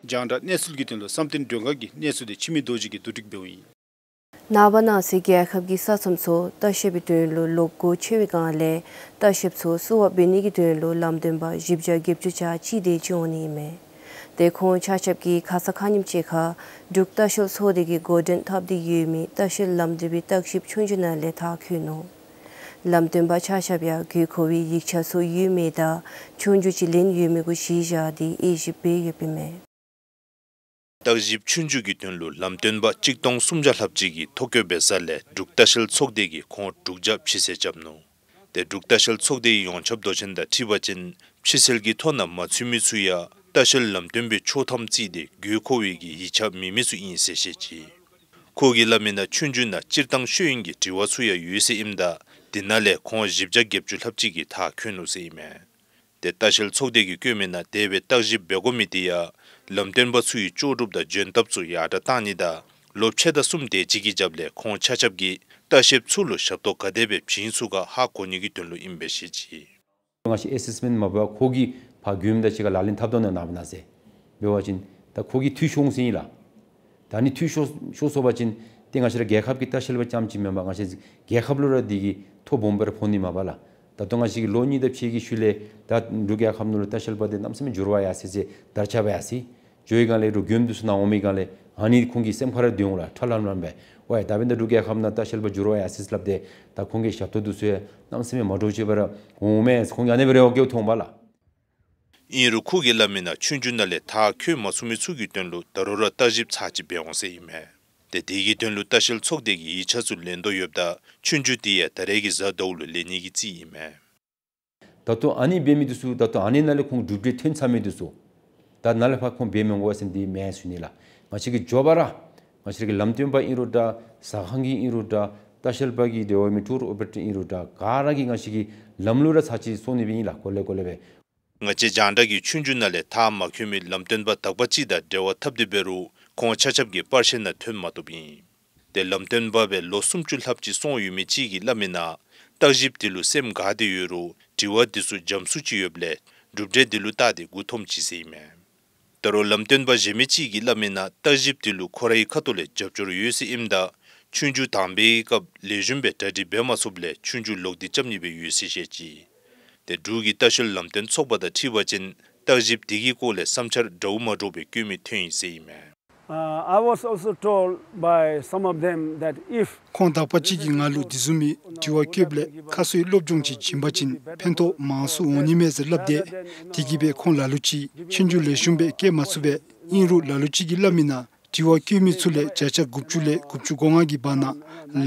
རྒྱང་བསྒྲགས་གནས་ཚུལ་གྱི་དོན་ལུ་བསམ་གཏན་སྒྲོལ་དཀར་གྱི་གནས་ཚུལ་དེ་འཆི་མེད་རྡོ་རྗེ་གིས་བསྡུ་སྒྲིག་འབདཝ་ཨིན། ནངས་པ་གནངས་ཚེ་རྒྱལ་ཁབ་ཀྱི་ས་མཚམས་ཚུ་ལྟ་བཤལ་པའི་དོན་ལུ་ལོག་སྒོ་ཕྱེ་བའི་སྒང་ལས་ལྟ་བཤལཔ་ཚུ་བསུ་བ་འབད་ནི་གི་དོན་ལུ་ལམ་སྟོན་པ་བཞི་བརྒྱ་བརྒྱད་ཅུ་གྱ་གཅིག་དེ་ཅིག་འོང་ནི་ཨིན་མས། ཏེ་ཁོང་ཆ་ཁྱབ་ཀྱིས་ཁ་ཙ་ཁ་ཉིནམ་ཅིག་ཁར་འབྲུག་ལྟ་བཤལ་ཚོགས་སྡེ་གིས་འགོ་འདྲེན་འཐབ་སྟེ་ཡོད་མི་ལྟ་བཤལ་ལམ་སྟོན་པའི་བརྟག་ཞིབ་ཆོས་རྒྱུགས་ནང་ལས་མཐར་འཁྱོལ་ནུག། ལམ་སྟོན་པ་ཆ་ཁྱབ་ཡང་དགོས་མཁོ་བའི་ཡིག་ཆ་ཚུ་ཡོད་མེད་དང་ཆོས་རྒྱུགས་ཅིག་ལེན་ཡོད་མེད་གུ་གཞི་བཞག་སྟེ་དབྱེ་ཞིབ་འབད་ཡོདཔ་ཨིན་མས། བརྟག་ཞིབ་ཆོས་རྒྱུགས་ཀྱི་དོན་ལུ་ལམ་སྟོན་པ་གཅིག་སྟོང་སུམ་བརྒྱ་ལྷགཔ་ཅིག་གི་ཐོ་བཀོད་འབད་ས་ལས་འབྲུག་ལྟ་བཤལ་ཚོགས་སྡེ་གིས་ཁོང་དྲུག་བརྒྱ་ཕྱིར་བསལ་རྐྱབ་ནུག། ཏེ་འབྲུག་ལྟ་བཤལ་ཚོགས་སྡེའི་ཡོངས་ཁྱབ་མདོ་ཆེན་དང་འཁྲིལ་བ་ཅིན་ཕྱིར་བསལ་གྱི་ཐོ་ནང་མ་ཚུད་མི་ཚུ་ཡང་ལྟ་བཤལ་ལམ་སྟོན་པའི་ཆོག་ཐམ་བརྩིས་ཏེ་དགོས་མཁོ་བའི་གི་ཡིག་ཆ་མེད་མི་ཚུ་ཨིན་ཟེར་བཤད་ཅི། ཁོ་གིས་སླབ་མི་ནང་ཆོས་རྒྱུགས་ནང་སྤྱིར་བཏང་ཤེས་ཡོན་གྱི་དྲི་བ་ཚུ་ཡང་ཡོད་ཟེར་ཨིནམ་ད་དེ་ནང་ལས་ཁོང་བཞི་བརྒྱ་བརྒྱད་ཅུ་ལྷགཔ་ཅིག་གིས་མཐར་འཁྱོལ་ནུག་ཟེར་ཨིན་མས། ཏེ་ལྟ་བཤལ་ཚོགས་སྡེ་གིས་བཀོད་མི་ནང་དེ་སྦེ་བརྟག་ཞིབ་འབད་དགོ་མི་དེ་ཡང་ལམ་སྟོན་པ་ཚུ་གི་ལྕོགས་གྲུབ་དང་འཇོན་ཐང་ཚུ་ཡར་དྲགས་གཏང་ནི་དང་ལོ་ཕྱེད་དང་གསུམ་དེ་ཅིག་གི་རྒྱབ་ལས་ཁོང་ཆ་ཁྱབ་ཀྱིས་ལྟ་བཤལཔ་ཚུ་ལུ་ཞབས་ཏོག་ག་དེ་སྦེ་བྱིན་ཚུགས་ག་ཧ་གོ་ནི་གི་དོན་ལུ་ཨིན་པས་ཟེར་བཤད་ཅི། ང་བཅས་ཨེ་སེས་མེནཊ་མ་འབད་བར་ཁོ་གིས་ཕར་མགྱོནམ་དང་གཅིག་ཁར་ལག་ལེན་འཐབ་དོ་ན་ནངས་པ་གནངས་ཚེ་འབད་བ་ཅིན་ད་ཁོ་གིས་འཐུས་ཤོར་འོང་ཟེར་ཨིན་ལགས། ད་ནི་འཐུས་ཤོར་ཤོར་སོང་པ་ཅིན་ཏེ་ང་བཅས་ར་རྒྱལ་ཁབ་ཀྱི་ལྟ་བཤལ་པ་རྐྱངམ་ཅིག་མེན་པར་ང་བཅས་རྒྱལ་ཁབ་ལུ་ར་དེ་གིས་ཐོ་སྦོམ་སྦེ་ར་ཕོག་ནི་མས་པ་ལགས། ད་ལྟོ་ང་བཅས་ཀྱིས་ལོ་གཉིས་དང་ཕྱེད་ཀྱི་ཤུལ་ལས་ད་འབྲུག་རྒྱལ་ཁབ་ནང་ལུ་ལྟ་བཤལ་པ་དེ་གནམ་མེད་ས་མེད་འགྱུར་བ་ཡར་སོ་ཡི་ཟེར་དར་ཁྱབ་པ་ཡར་སོ་ཡི། འགྱོ་བའི་སྒང་ལས་འབྲུག་མགྱོནམ་དེ་ཚུ་ནཱ་འོང་མི་སྒང་ལས་ཨ་ནི་ཁོང་གི་སེམས་ཁར་ར་སྡོད་འོང་ལགས། ཁྲ་ལམ་ལམ་སྦེ། ཝའི་ད་འབདན་ད་འབྲུག་རྒྱལ་ཁབ་ནང་ལྟ་བཤལ་པ་འགྱུར་བ་ཡར་སོ་ཡི་ཟེར་སླབ་སྟེ་ད་ཁོང་གི་ཞབས་ཏོག་དེ་ཚུ་ཡང་གནམ་མེད་ས་མེད་མ་འདྲཝ་ཅིག་སྦེ་ར་འོང་མས། ཁོང་གིས་ཨ་ནི་སྦེ་རེ་བ་བསྐྱེདཔ་མཐོང་པ་ལགས། ཨིན་རུང་ཁོ་གིས་སླབ་མི་ནང་ཆོས་རྒྱུགས་ནང་ལས་མཐར་འཁྱོལ་མ་ཚུགས་མི་ཚུ་གི་དོན་ལུ་ད་རུང་ར་བརྟག་ཞིབ་ཚར་གཅིག་འབད་འོང་ཟེར་ཨིན་མས། ཏེ་དེ་གི་དོན་ལུ་ལྟ་བཤལ་ཚོགས་སྡེ་གིས་ཡིག་ཆ་ཚུ་ལེན་དོ་ཡོདཔ་ད་ཆོས་རྒྱུགས་དེ་ཡང་ད་རེས་ཀྱི་གཟའ་ཟླཝ་ལུ་ལེན་ནི་གི་རྩིས་ཨིན་མས། ད་ལྟོ་ཨ་ནི་འབད་མི་དེ་ཚུ་ད་ལྟོ་ཨ་ནི་ནང་ལས་ཁོང་གྲུབ་འབྲས་ཐོན་ཚར་མི་དེ་ཚུ་ད་ནཱ་ལས་ཕར་ཁོང་འབད་མི་དགོ་ཟེར་འདི་མེན་ཟེར་ཞུ་ནི་ལགས། ང་བཅས་ཀྱིས་མགྱོགས་པ་ར་ང་བཅས་ཀྱི་ལམ་སྟོན་པ་ཨིན་རུང་འདྲ་ཟ་ཁང་གི་ཨིན་རུང་འདྲ་ལྟ་བཤལ་པ་གི་འབྲེལ་བ་མི་ཊུར་ཨོ་པ་རེ་ཊར་ཨིན་རུང་འདྲ་ག་ར་གིས་ང་བཅས་ཀྱི་ལམ་ལུགས་ར་ཚར་གཅིག་སོར་ནི་སྦེ་ཨིན་ལགས། གོ་ལེ་གོ་ལེ་སྦེ། ང་བཅས་རྒྱང་བསྒྲགས་ཀྱིས་ཆོས་རྒྱུགས་ནང་ལས་མཐར་མ་འཁྱོལ་མི་ལམ་སྟོན་པ་དག་པ་ཅིག་དང་འབྲེལ་བ་འཐབ་སྟེ་འབད་རུང་ཁོང་ཆ་ཁྱབ་ཀྱིས་པར་ཤེལ་ནང་ཐོན་མ་བཏུབ་ཨིན། ཏེ་ལམ་སྟོན་པ་སྦེ་ལོ་སུམ་ཅུ་ལྷགཔ་ཅིག་སོང་ཡོད་མི་ཅིག་གིས་སླབ་མི་ནང་བརྟག་ཞིབ་དེ་ལུ་སེམས་དགའ་སྟེ་ཡོད་རུང་དྲི་བ་དེ་ཚུ་འཇམ་སུ་ཅིག་ཡོདཔ་ལས་གྲུབ་འབྲས་དེ་ལུ་བལྟ་སྟེ་མགུ་འཐོམ་ཅི་ཟེར་ཨིན་མས། ད་རུང་ལམ་སྟོན་པ་གཞན་མི་ཅིག་གིས་སླབ་མི་ནང་བརྟག་ཞིབ་དེ་ལུ་ཁོ་རའི་ཁ་ཐུག་ལས་རྒྱབ་སྐྱོར་ཡོད་ཟེར་ཨིནམ་ད་ཆོས་རྒྱུགས་དང་པའི་སྐབས་ལེགས་ཤོམ་སྦེ་གྲ་སྒྲིག་འབད་མ་ཚུགསཔ་ལས་ཆོས་རྒྱུགས་ལོག་སྟེ་རྐྱབ་ནི་སྦེ་ཡོད་ཟེར་བཤད་ཅི། ཏེ་འབྲུག་གི་ལྟ་བཤལ་ལམ་སྟོན་ཚོགས་པ་དང་འཁྲིལ་བ་ཅིན་བརྟག་ཞིབ་དེ་གི་སྐོར་ལས་བསམ་འཆར་འདྲཝ་མ་འདྲཝ་སྦེ་བཀོད་མི་ཐོན་ཡི་ཟེར་ཨིན་མས། Uh, I was also told by some of them that if ཁོང་དག་པ་ཅིག་གིས་ང་ལུ་དེ་བཟུམ་མའི་དྲི་བ་བཀོདཔ་ལས་ཁ་གསོའི་སློབ་སྦྱོང་ཅིག་བྱིན་པ་ཅིན་ཕན་ཐོགས་མང་སུ་འོང་ནི་མས་ཟེར་སླབ་སྟེ། དེ་གིས་སྦེ་ཁོང་ལ་ལུ་ཅིག་ཆོས་རྒྱུགས་ལེགས་ཤོམ་སྦེ་རྐྱབ་མ་ཚུགས་པས། ཨིན་རུང་ལ་ལུ་ཅིག་གིས་སླབ་མི་ནང་དྲི་བ་བཀོད་མི་ཚུ་ལས་བརྒྱ་ཆ་དགུ་བཅུ་ལས་དགུ་བཅུ་གོ་ལྔ་གི་བར་ན་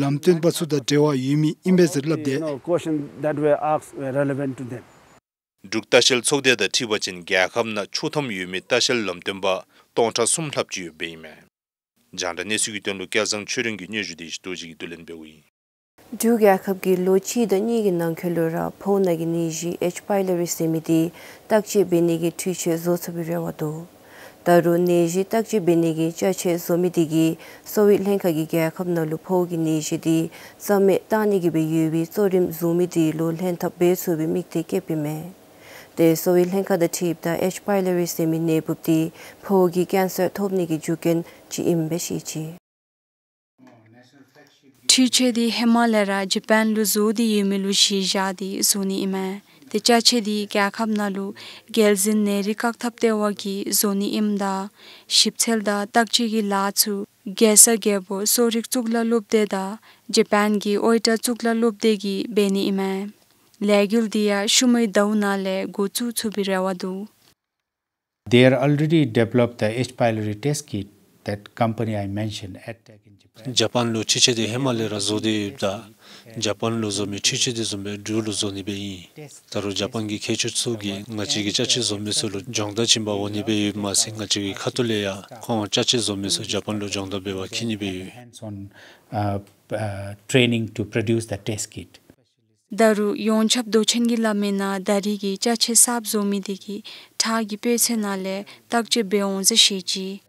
ལམ་སྟོན་པ་ཚུ་དང་འབྲེལ་བ་ཡོད་མི་ཨིན་པས་ཟེར་སླབ་སྟེ། You know, questions that were asked were relevant to them. འབྲུག་ལྟ་བཤལ་ཚོགས་སྡེ་དང་འཁྲིལ་བ་ཅིན་རྒྱལ་ཁབ་ནང་ཆོག་ཐམ་ཡོད་མི་ལྟ་བཤལ་ལམ་སྟོན་པ་སྟོང་ཕྲག་གསུམ་ལྷགཔ་ཅིག་ཡོདཔ་ཨིན་མས། རྒྱང་བསྒྲགས་གནས་ཚུལ་གྱི་དོན་ལུ་སྐལ་བཟང་ཆོས་སྒྲོན་གྱི་སྙན་ཞུ་དེ་ཞི་རྡོ་རྗེ་གིས་བསྡུ་ལེན་འབདཝ་ཨིན། འབྲུག་རྒྱལ་ཁབ་ཀྱིས་ལོ་གཅིག་དང་གཉིས་ཀྱི་ནང་འཁོད་ལུ་ར་ཕོཝ་ནང་གི་ནད་གཞི་ཨེཆ་པའི་ལོ་རི་ཟེར་མི་དེ་བརྟག་དཔྱད་འབད་ནི་གི་འཕྲུལ་ཆས་བཟོ་ཚུགས་པའི་རེ་བ་འདུག། ད་རུང་ནད་གཞི་བརྟག་དཔྱད་འབད་ནི་གི་ཅ་ཆས་བཟོ་མི་དེ་གིས་གསོ་བའི་ལྷན་ཁག་གིས་རྒྱལ་ཁབ་ནང་ལུ་ཕོཝ་གི་ནད་གཞི་དེ་རྩ་མེད་བཏང་ནི་གི་སྦེ་ཡོད་པའི་གཙོ་རིམ་བཟུང་མི་དེ་ལུ་ལྷན་ཐབས་འབད་ཚུགས་པའི་དམིགས་གཏད་བསྐྱེདཔ་ཨིན་མས། ཏེ་གསོ་བའི་ལྷན་ཁག་དང་འཁྲིལཝ་ད་ཨེཆ་པའི་ལོ་རི་ཟེར་མི་ནད་འབུཔ་དེ་ཕོཝ་གི་ཀེན་སར་ཐོབ་ནི་གི་རྒྱུ་རྐྱེན་ཅིག་ཨིནམ་སྦེ་བཤད་ཅི། འཕྲུལ་ཆས་དེ་ཧེ་མ་ལས་ར་ཇ་པཱན་ལུ་བཟོ་སྟེ་ཡོད་མི་ལུ་གཞི་བཞག་སྟེ་བཟོ་ནི་ཨིན་མས། ཏེ་ཅ་ཆས་དེ་རྒྱལ་ཁབ་ནང་ལུ་རྒྱལ་འཛིན་ནད་རིགས་བཀག་ཐབས་ལྟེ་བ་གིས་བཟོ་ནི་ཨིནམ་ད་ཞིབ་འཚོལ་དང་བརྟག་དཔྱད་ཀྱི་ལཱ་ཚུ་རྒྱལ་ས་རྒྱལ་པོ་གསོ་རིག་གཙུག་ལག་སློབ་སྡེ་དང་ཇ་པཱན་གྱི་ཨོའི་ཊ་གཙུག་ལག་སློབ་སྡེ་གིས་འབད་ནི་ཨིན་མས། ལས་འགུལ་དེ་ཡང་ཤུལ་མའི་ཟླཝ་ནང་ལས་འགོ་བཙུགས་ཚུགས་པའི་རེ་བ་འདུག། They are already developed the H. pylori test kit, that company I mentioned, Adtech in Japan. ཇ་པཱན་ལུ་འཕྲུལ་ཆས་དེ་ཧེ་མ་ལས་ར་བཟོ་སྟེ་ཡོདཔ་ད་ཇ་པཱན་ལུ་བཟོ་མི་འཕྲུལ་ཆས་དེ་བཟུམ་སྦེ་འབྲུག་ལུ་བཟོ་ནི་སྦེ་ཨིན། ད་རུང་ཇ་པཱན་གྱི་མཁས་མཆོག་ཚུ་གིས་ང་བཅས་ཀྱི་ཅ་ཆས་བཟོ་མི་ཚུ་ལུ་སྦྱོང་བརྡར་བྱིན་པར་འོང་ནི་སྦེ་ཡོདཔ་མ་ཚད་ང་བཅས་ཀྱི་ཁ་ཐུག་ལས་ཡང་ཁོང་ཅ་ཆས་བཟོ་མི་ཚུ་ཇ་པཱན་ལུ་སྦྱོང་བརྡར་འབད་བར་འཁྱིད་ནི་སྦེ་ཡོད། Hands-on, uh, uh, training to produce the test kit. ད་རུང་ཡོངས་ཁྱབ་མདོ་ཆེན་གྱི་སླབ་མི་ནང་ད་རེས་ཀྱི་ཅ་ཆས་གསརཔ་བཟོ་མི་དེ་གིས་ཁྲག་གི་སྤོས་ཚད་ནང་ལས་བརྟག་དཔྱད་འབད་འོང་ཟེར་བཤད་ཅི།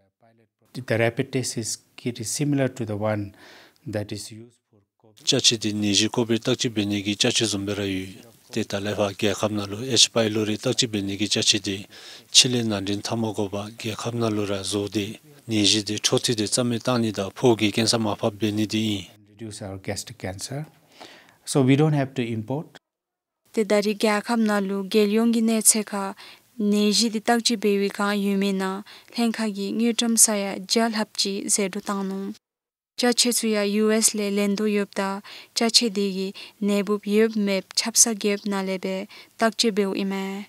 The rapid test is, kit is similar to the one that is used for COVID. ཅ་ཆས་དེ་ནད་གཞི་ཀོ་བིཌ་བརྟག་དཔྱད་འབད་ནི་གི་ཅ་ཆས་བཟུམ་སྦེ་ར་ཡོད། ཏེ་ད་ལས་ཕར་རྒྱལ་ཁབ་ནང་ལུ་ཨེཆ་པའི་ལོ་རི་བརྟག་དཔྱད་འབད་ནི་གི་ཅ་ཆས་དེ་ཕྱི་ལས་ནང་འདྲེན་འཐབ་མ་དགོ་པར་རྒྱལ་ཁབ་ནང་ལུ་ར་བཟོ་སྟེ་ནད་གཞི་དེ་འཕྲོ་མཐུད་དེ་རྩ་མེད་བཏང་ནི་དང་ཕོཝ་གི་ཀེན་སར་མར་ཕབ་འབད་ནི་དེ་ཨིན། Reduce our gastric cancer. So we don't have to import. ཏེ་ད་རེས་རྒྱལ་ཁབ་ནང་ལུ་རྒྱལ་ཡོངས་ཀྱི་གནས་ཚད་ཁར་ནད་གཞི་དེ་བརྟག་དཔྱད་འབད་བའི་སྒང་ཡོད་མི་ནང་ལྷན་ཁག་གིས་དངུལ་ཀྲམ་ས་ཡ་བརྒྱ་ལྷགཔ་ཅིག་ཟད་འགྲོ་བཏང་ནུག། ཅ་ཆས་ཚུ་ཡང་ཡུ་ཨེསི་ལས་ལེན་དོ་ཡོདཔ་ད་ཅ་ཆས་དེ་གིས་ནད་འབུཔ་ཡོདཔ་མེདཔ་ཆབ་གསང་རྒེད་འོག་ནང་ལས་སྦེ་བརྟག་དཔྱད་འབདཝ་ཨིན་མས།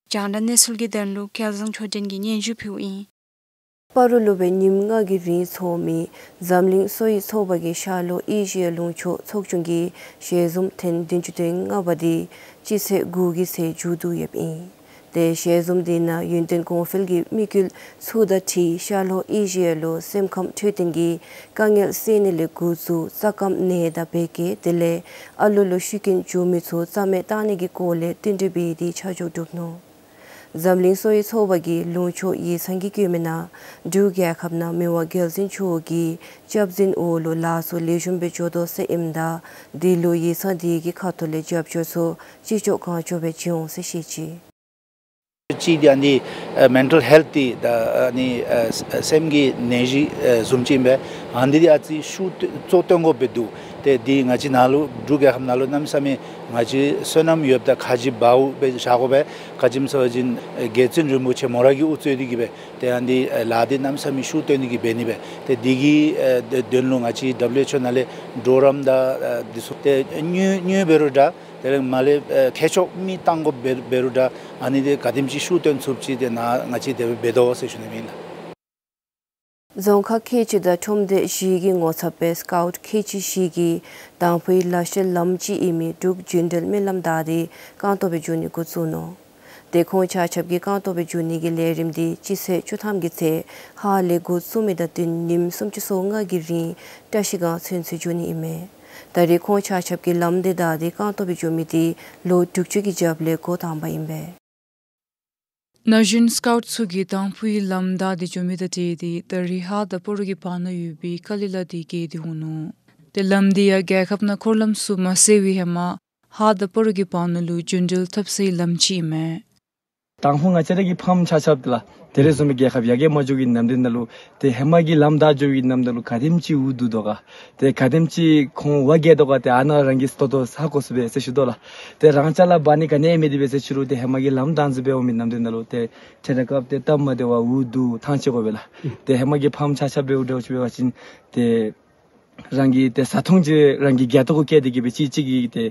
རྒྱང་བསྒྲགས་གནས་ཚུལ་གྱི་དོན་ལུ་སྐལ་བཟང་ཆོས་སྒྲོན་གྱིས་སྙན་ཞུ་ཕུལཝ་ཨིན། སྤ་རོ་ལུ་སྦེ་ཉིནམ་ལྔ་གི་རིང་འཚོགས་མི་འཛམ་གླིང་གསོ་བའི་ཚོགས་པ་གི་ཤར་ལྷོ་ཨེ་ཤི་ཡ་ལུང་ཕྱོགས་ཚོགས་ཆུང་གི་ཞལ་འཛོམས་ཐེངས་བདུན་ཅུ་དོན་ལྔ་པ་དེ་སྤྱི་ཚེས་དགུ་གི་ཚེ་མཇུག་བསྡུ་ཡོདཔ་ཨིན། ཏེ་ཞལ་འཛོམས་དེ་ནང་ཡུན་བརྟན་གོང་འཕེལ་གྱི་དམིགས་ཡུལ་ཚུ་དང་འཁྲིལ་ཤར་ལྷོ་ཨེ་ཤི་ཡ་ལུ་སེམས་ཁམས་འཕྲོད་བསྟེན་གྱི་དཀའ་ངལ་སེལ་ནི་ལས་འགོ་བཙུགས་རྩ་དཀའམ་ནད་དང་བད་ཀན་དེ་ལས་ཨ་ལོ་ལུ་ཤི་རྐྱེན་བྱུང་མི་ཚུ་རྩ་མེད་བཏང་ནི་གི་སྐོར་ལས་བསྟུན་གྲོས་འབད་དེ་ཆ་འཇོག་གྲུབ་ནུག། འཛམ་གླིང་གསོ་བའི་ཚོགས་པ་གིས་ལུང་ཕྱོགས་ཡིག་ཚང་གིས་བཀོད་མི་ནང་འབྲུག་རྒྱལ་ཁབ་ནང་མི་དབང་རྒྱལ་བཙུན་མཆོག་གི་སྐྱབས་འཛིན་འོག་ལུ་ལཱ་ཚུ་ལེགས་ཤོམ་སྦེ་འགྱོ་དོ་ཟེར་ཨིནམ་ད་དེ་ལུ་ཡིག་ཚང་དེ་གི་ཁ་ཐུག་ལས་རྒྱབ་སྐྱོར་ཚུ་ཅི་ལྕོགས་གང་ལྕོགས་སྦེ་བྱིན་འོང་ཟེར་བཤད་ཅི། གཅིག་འདི་ཨ་ནི་ཨ་མེན་ཊལ་ཧེལཐ་འདི་ད་ཨ་ནི་ཨ་སེམས་ཀྱི་ནད་གཞི་ཨ་བཟུམ་ཅིག་ཨིན་པས། ཨ་ནི་འདི་ཨ་ཙི་ཤུགས་གཙོ་བཏོན་དགོཔ་སྦེ་འདུག། ཏེ་འདི་ང་བཅས་ནང་ལུ་འབྲུག་རྒྱལ་ཁབ་ནང་ལུ་གནམ་མེད་ས་མེད་ང་བཅས་བསོད་ནམས་ཡོདཔ་ད་ཁ་རྗེ་འབདཝ་སྦེ་བཞག་དགོ་པས། ག་ཅི་སྨོ་ཟེར་བ་ཅིན་རྒྱལ་བཙུན་རིན་པོ་ཆེ་མོ་ར་གིས་དབུ་གཙོས་ཏེ་གིས་སྦེ་ཏེ་ཨ་ནི་ཨ་ལཱ་འདི་གནམ་མེད་ས་མེད་ཤུགས་བཏོན་ཏེ་གིས་འབད་ནི་སྦེ། ཏེ་འདི་གི་ཨ་དོན་ལུ་ང་བཅས་ཌབ་ལུ་ཨེཆ་ཨོ་ནང་ལས་གྲོགས་རམ་དང་ཨ་འདི་ཚུ་ཏེ་དངུལ་དངུལ་འབད་རུང་འདྲ། དེ་ལས་མར་ལས་ཨ་མཁས་མཆོག་མི་བཏང་དགོཔ་འབད་འབད་རུང་འདྲ། ཨ་ནི་འདི་ག་དེམ་ཅིག་ཤུགས་བཏོན་ཚུགསཔ་ཅིག་ཏེ་ནཱ་ང་བཅས་དེ་སྦེ་འབད་དོ་ཟེར་ཞུ་ནི་ཨིན་ལགས། རྫོང་ཁག་ཁལ་གཅིག་དང་ཁྲོམ་སྡེ་བཞི་གི་ངོ་ཚབ་སྦེ་སི་ཀའུཊ་ཁལ་གཅིག་བཞི་གིས་དང་ཕུའི་ལ་ཤུལ་ལམ་གཅིག་ཨིན་མི་འབྲུག་འགྲུལ་འགྲུལ་སྨོན་ལམ་བདའ་སྟེ་རྐང་སྟོང་སྦེ་འགྱོ་ནི་འགོ་བཙུགས་ནུག། ཏེ་ཁོང་ཆ་ཁྱབ་ཀྱིས་རྐང་སྟོང་སྦེ་འགྱོ་ནི་གི་ལས་རིམ་འདི་སྤྱི་ཚེས་བཅུ་ཐམ་གྱི་ཚེས་ཧཱ་ལས་འགོ་བཙུགས་མི་དང་བསྟུན་ཉིནམ་སུམ་ཅུ་སོ་ལྔ་གི་རིང་བཀྲ་ཤིས་སྒང་ཚུན་ཚོད་འགྱོ་ནི་ཨིན་མས། ད་རེས་ཁོང་ཆ་ཁྱབ་ཀྱིས་ལམ་འདི་བདའ་སྟེ་རྐང་སྟོང་སྦེ་འགྱོ་མི་འདི་ལོ་དྲུག་ཅུ་གི་རྒྱབ་ལས་འགོ་དང་པ་ཨིན་པས། ན་གཞོན་སི་ཀའུཊ་ཚུ་གིས་དང་ཕུའི་ལམ་བདའ་སྟེ་འགྱོ་མི་དང་འཁྲིལ་ཏེ་ད་རེས་ཧཱ་དང་སྤ་རོ་གི་བར་ན་ཡོད་པའི་ཀ་ལི་ལ་འདི་བརྒལ་ཏེ་འོང་ནུག། ཏེ་ལམ་འདི་ཡང་རྒྱལ་ཁབ་ནང་འཁོར་ལམ་ཚུ་མ་གསལ་བའི་ཧེ་མ་ཧཱ་དང་སྤ་རོ་གི་བར་ན་ལུ་རྒྱུན་འགྲུལ་འཐབ་སའི་ལམ་ཅིག་ཨིན་མས། དང་ཕུ་ང་བཅས་ར་གི་ཕམ་ཆ་ཁྱབ་ལགས་དེ་རེ་བཟུམ་སྦེ་རྒྱལ་ཁབ་ཡར་རྒྱས་མ་འགྱོ་བའི་ནམ་དུས་ནང་ལུ་ཏེ་ཧེ་མ་གི་ལམ་བདའ་འགྱོ་བའི་ནམ་དུས་ལུ་ག་དེམ་ཅིག་འུ་སྡུག་དོ་ག། ཏེ་ག་དེམ་ཅིག་ཁོང་བ་རྒྱལ་དོ་ག། ཏེ་ཨ་ནཱ་རང་གིས་ཏོག་ཏོ་ཧ་གོ་ཚུགས་པས་ཟེར་ཞུ་དོ་ལགས། ཏེ་རང་ཅ་ལ་འབག་ནི་ག་ནི་ཡང་མེད་དེ་སྦེ་ཟེར་ཞུ་རུང་ཏེ་ཧེ་མ་གི་ལམ་བདའ་འཛིན་སྦེ་འོང་མི་ནམ་དུས་ནང་ལུ་ཏེ་ཁྲེ་ཁྲ་བཀབ་སྟེ་སྟབས་མ་བདེ་བར་འུ་སྡུག་ཐང་ཆད་དགོ་པས་ལགས། ཏེ་ཧེ་མ་གི་ཕམ་ཆ་ཁྱབ་སྦེ་འུ་འདྲཝ་ཅིག་འབད་བ་ཅིན་ཏེ་རང་གི་ཏེ་བཟའ་འཐུང་ཅིག་རང་གིས་རྒྱ་ཏོ་གུ་བསྐྱལ་ཏེ་གིས་སྦེ་གཅིག་གཅིག་གི་ཏེ་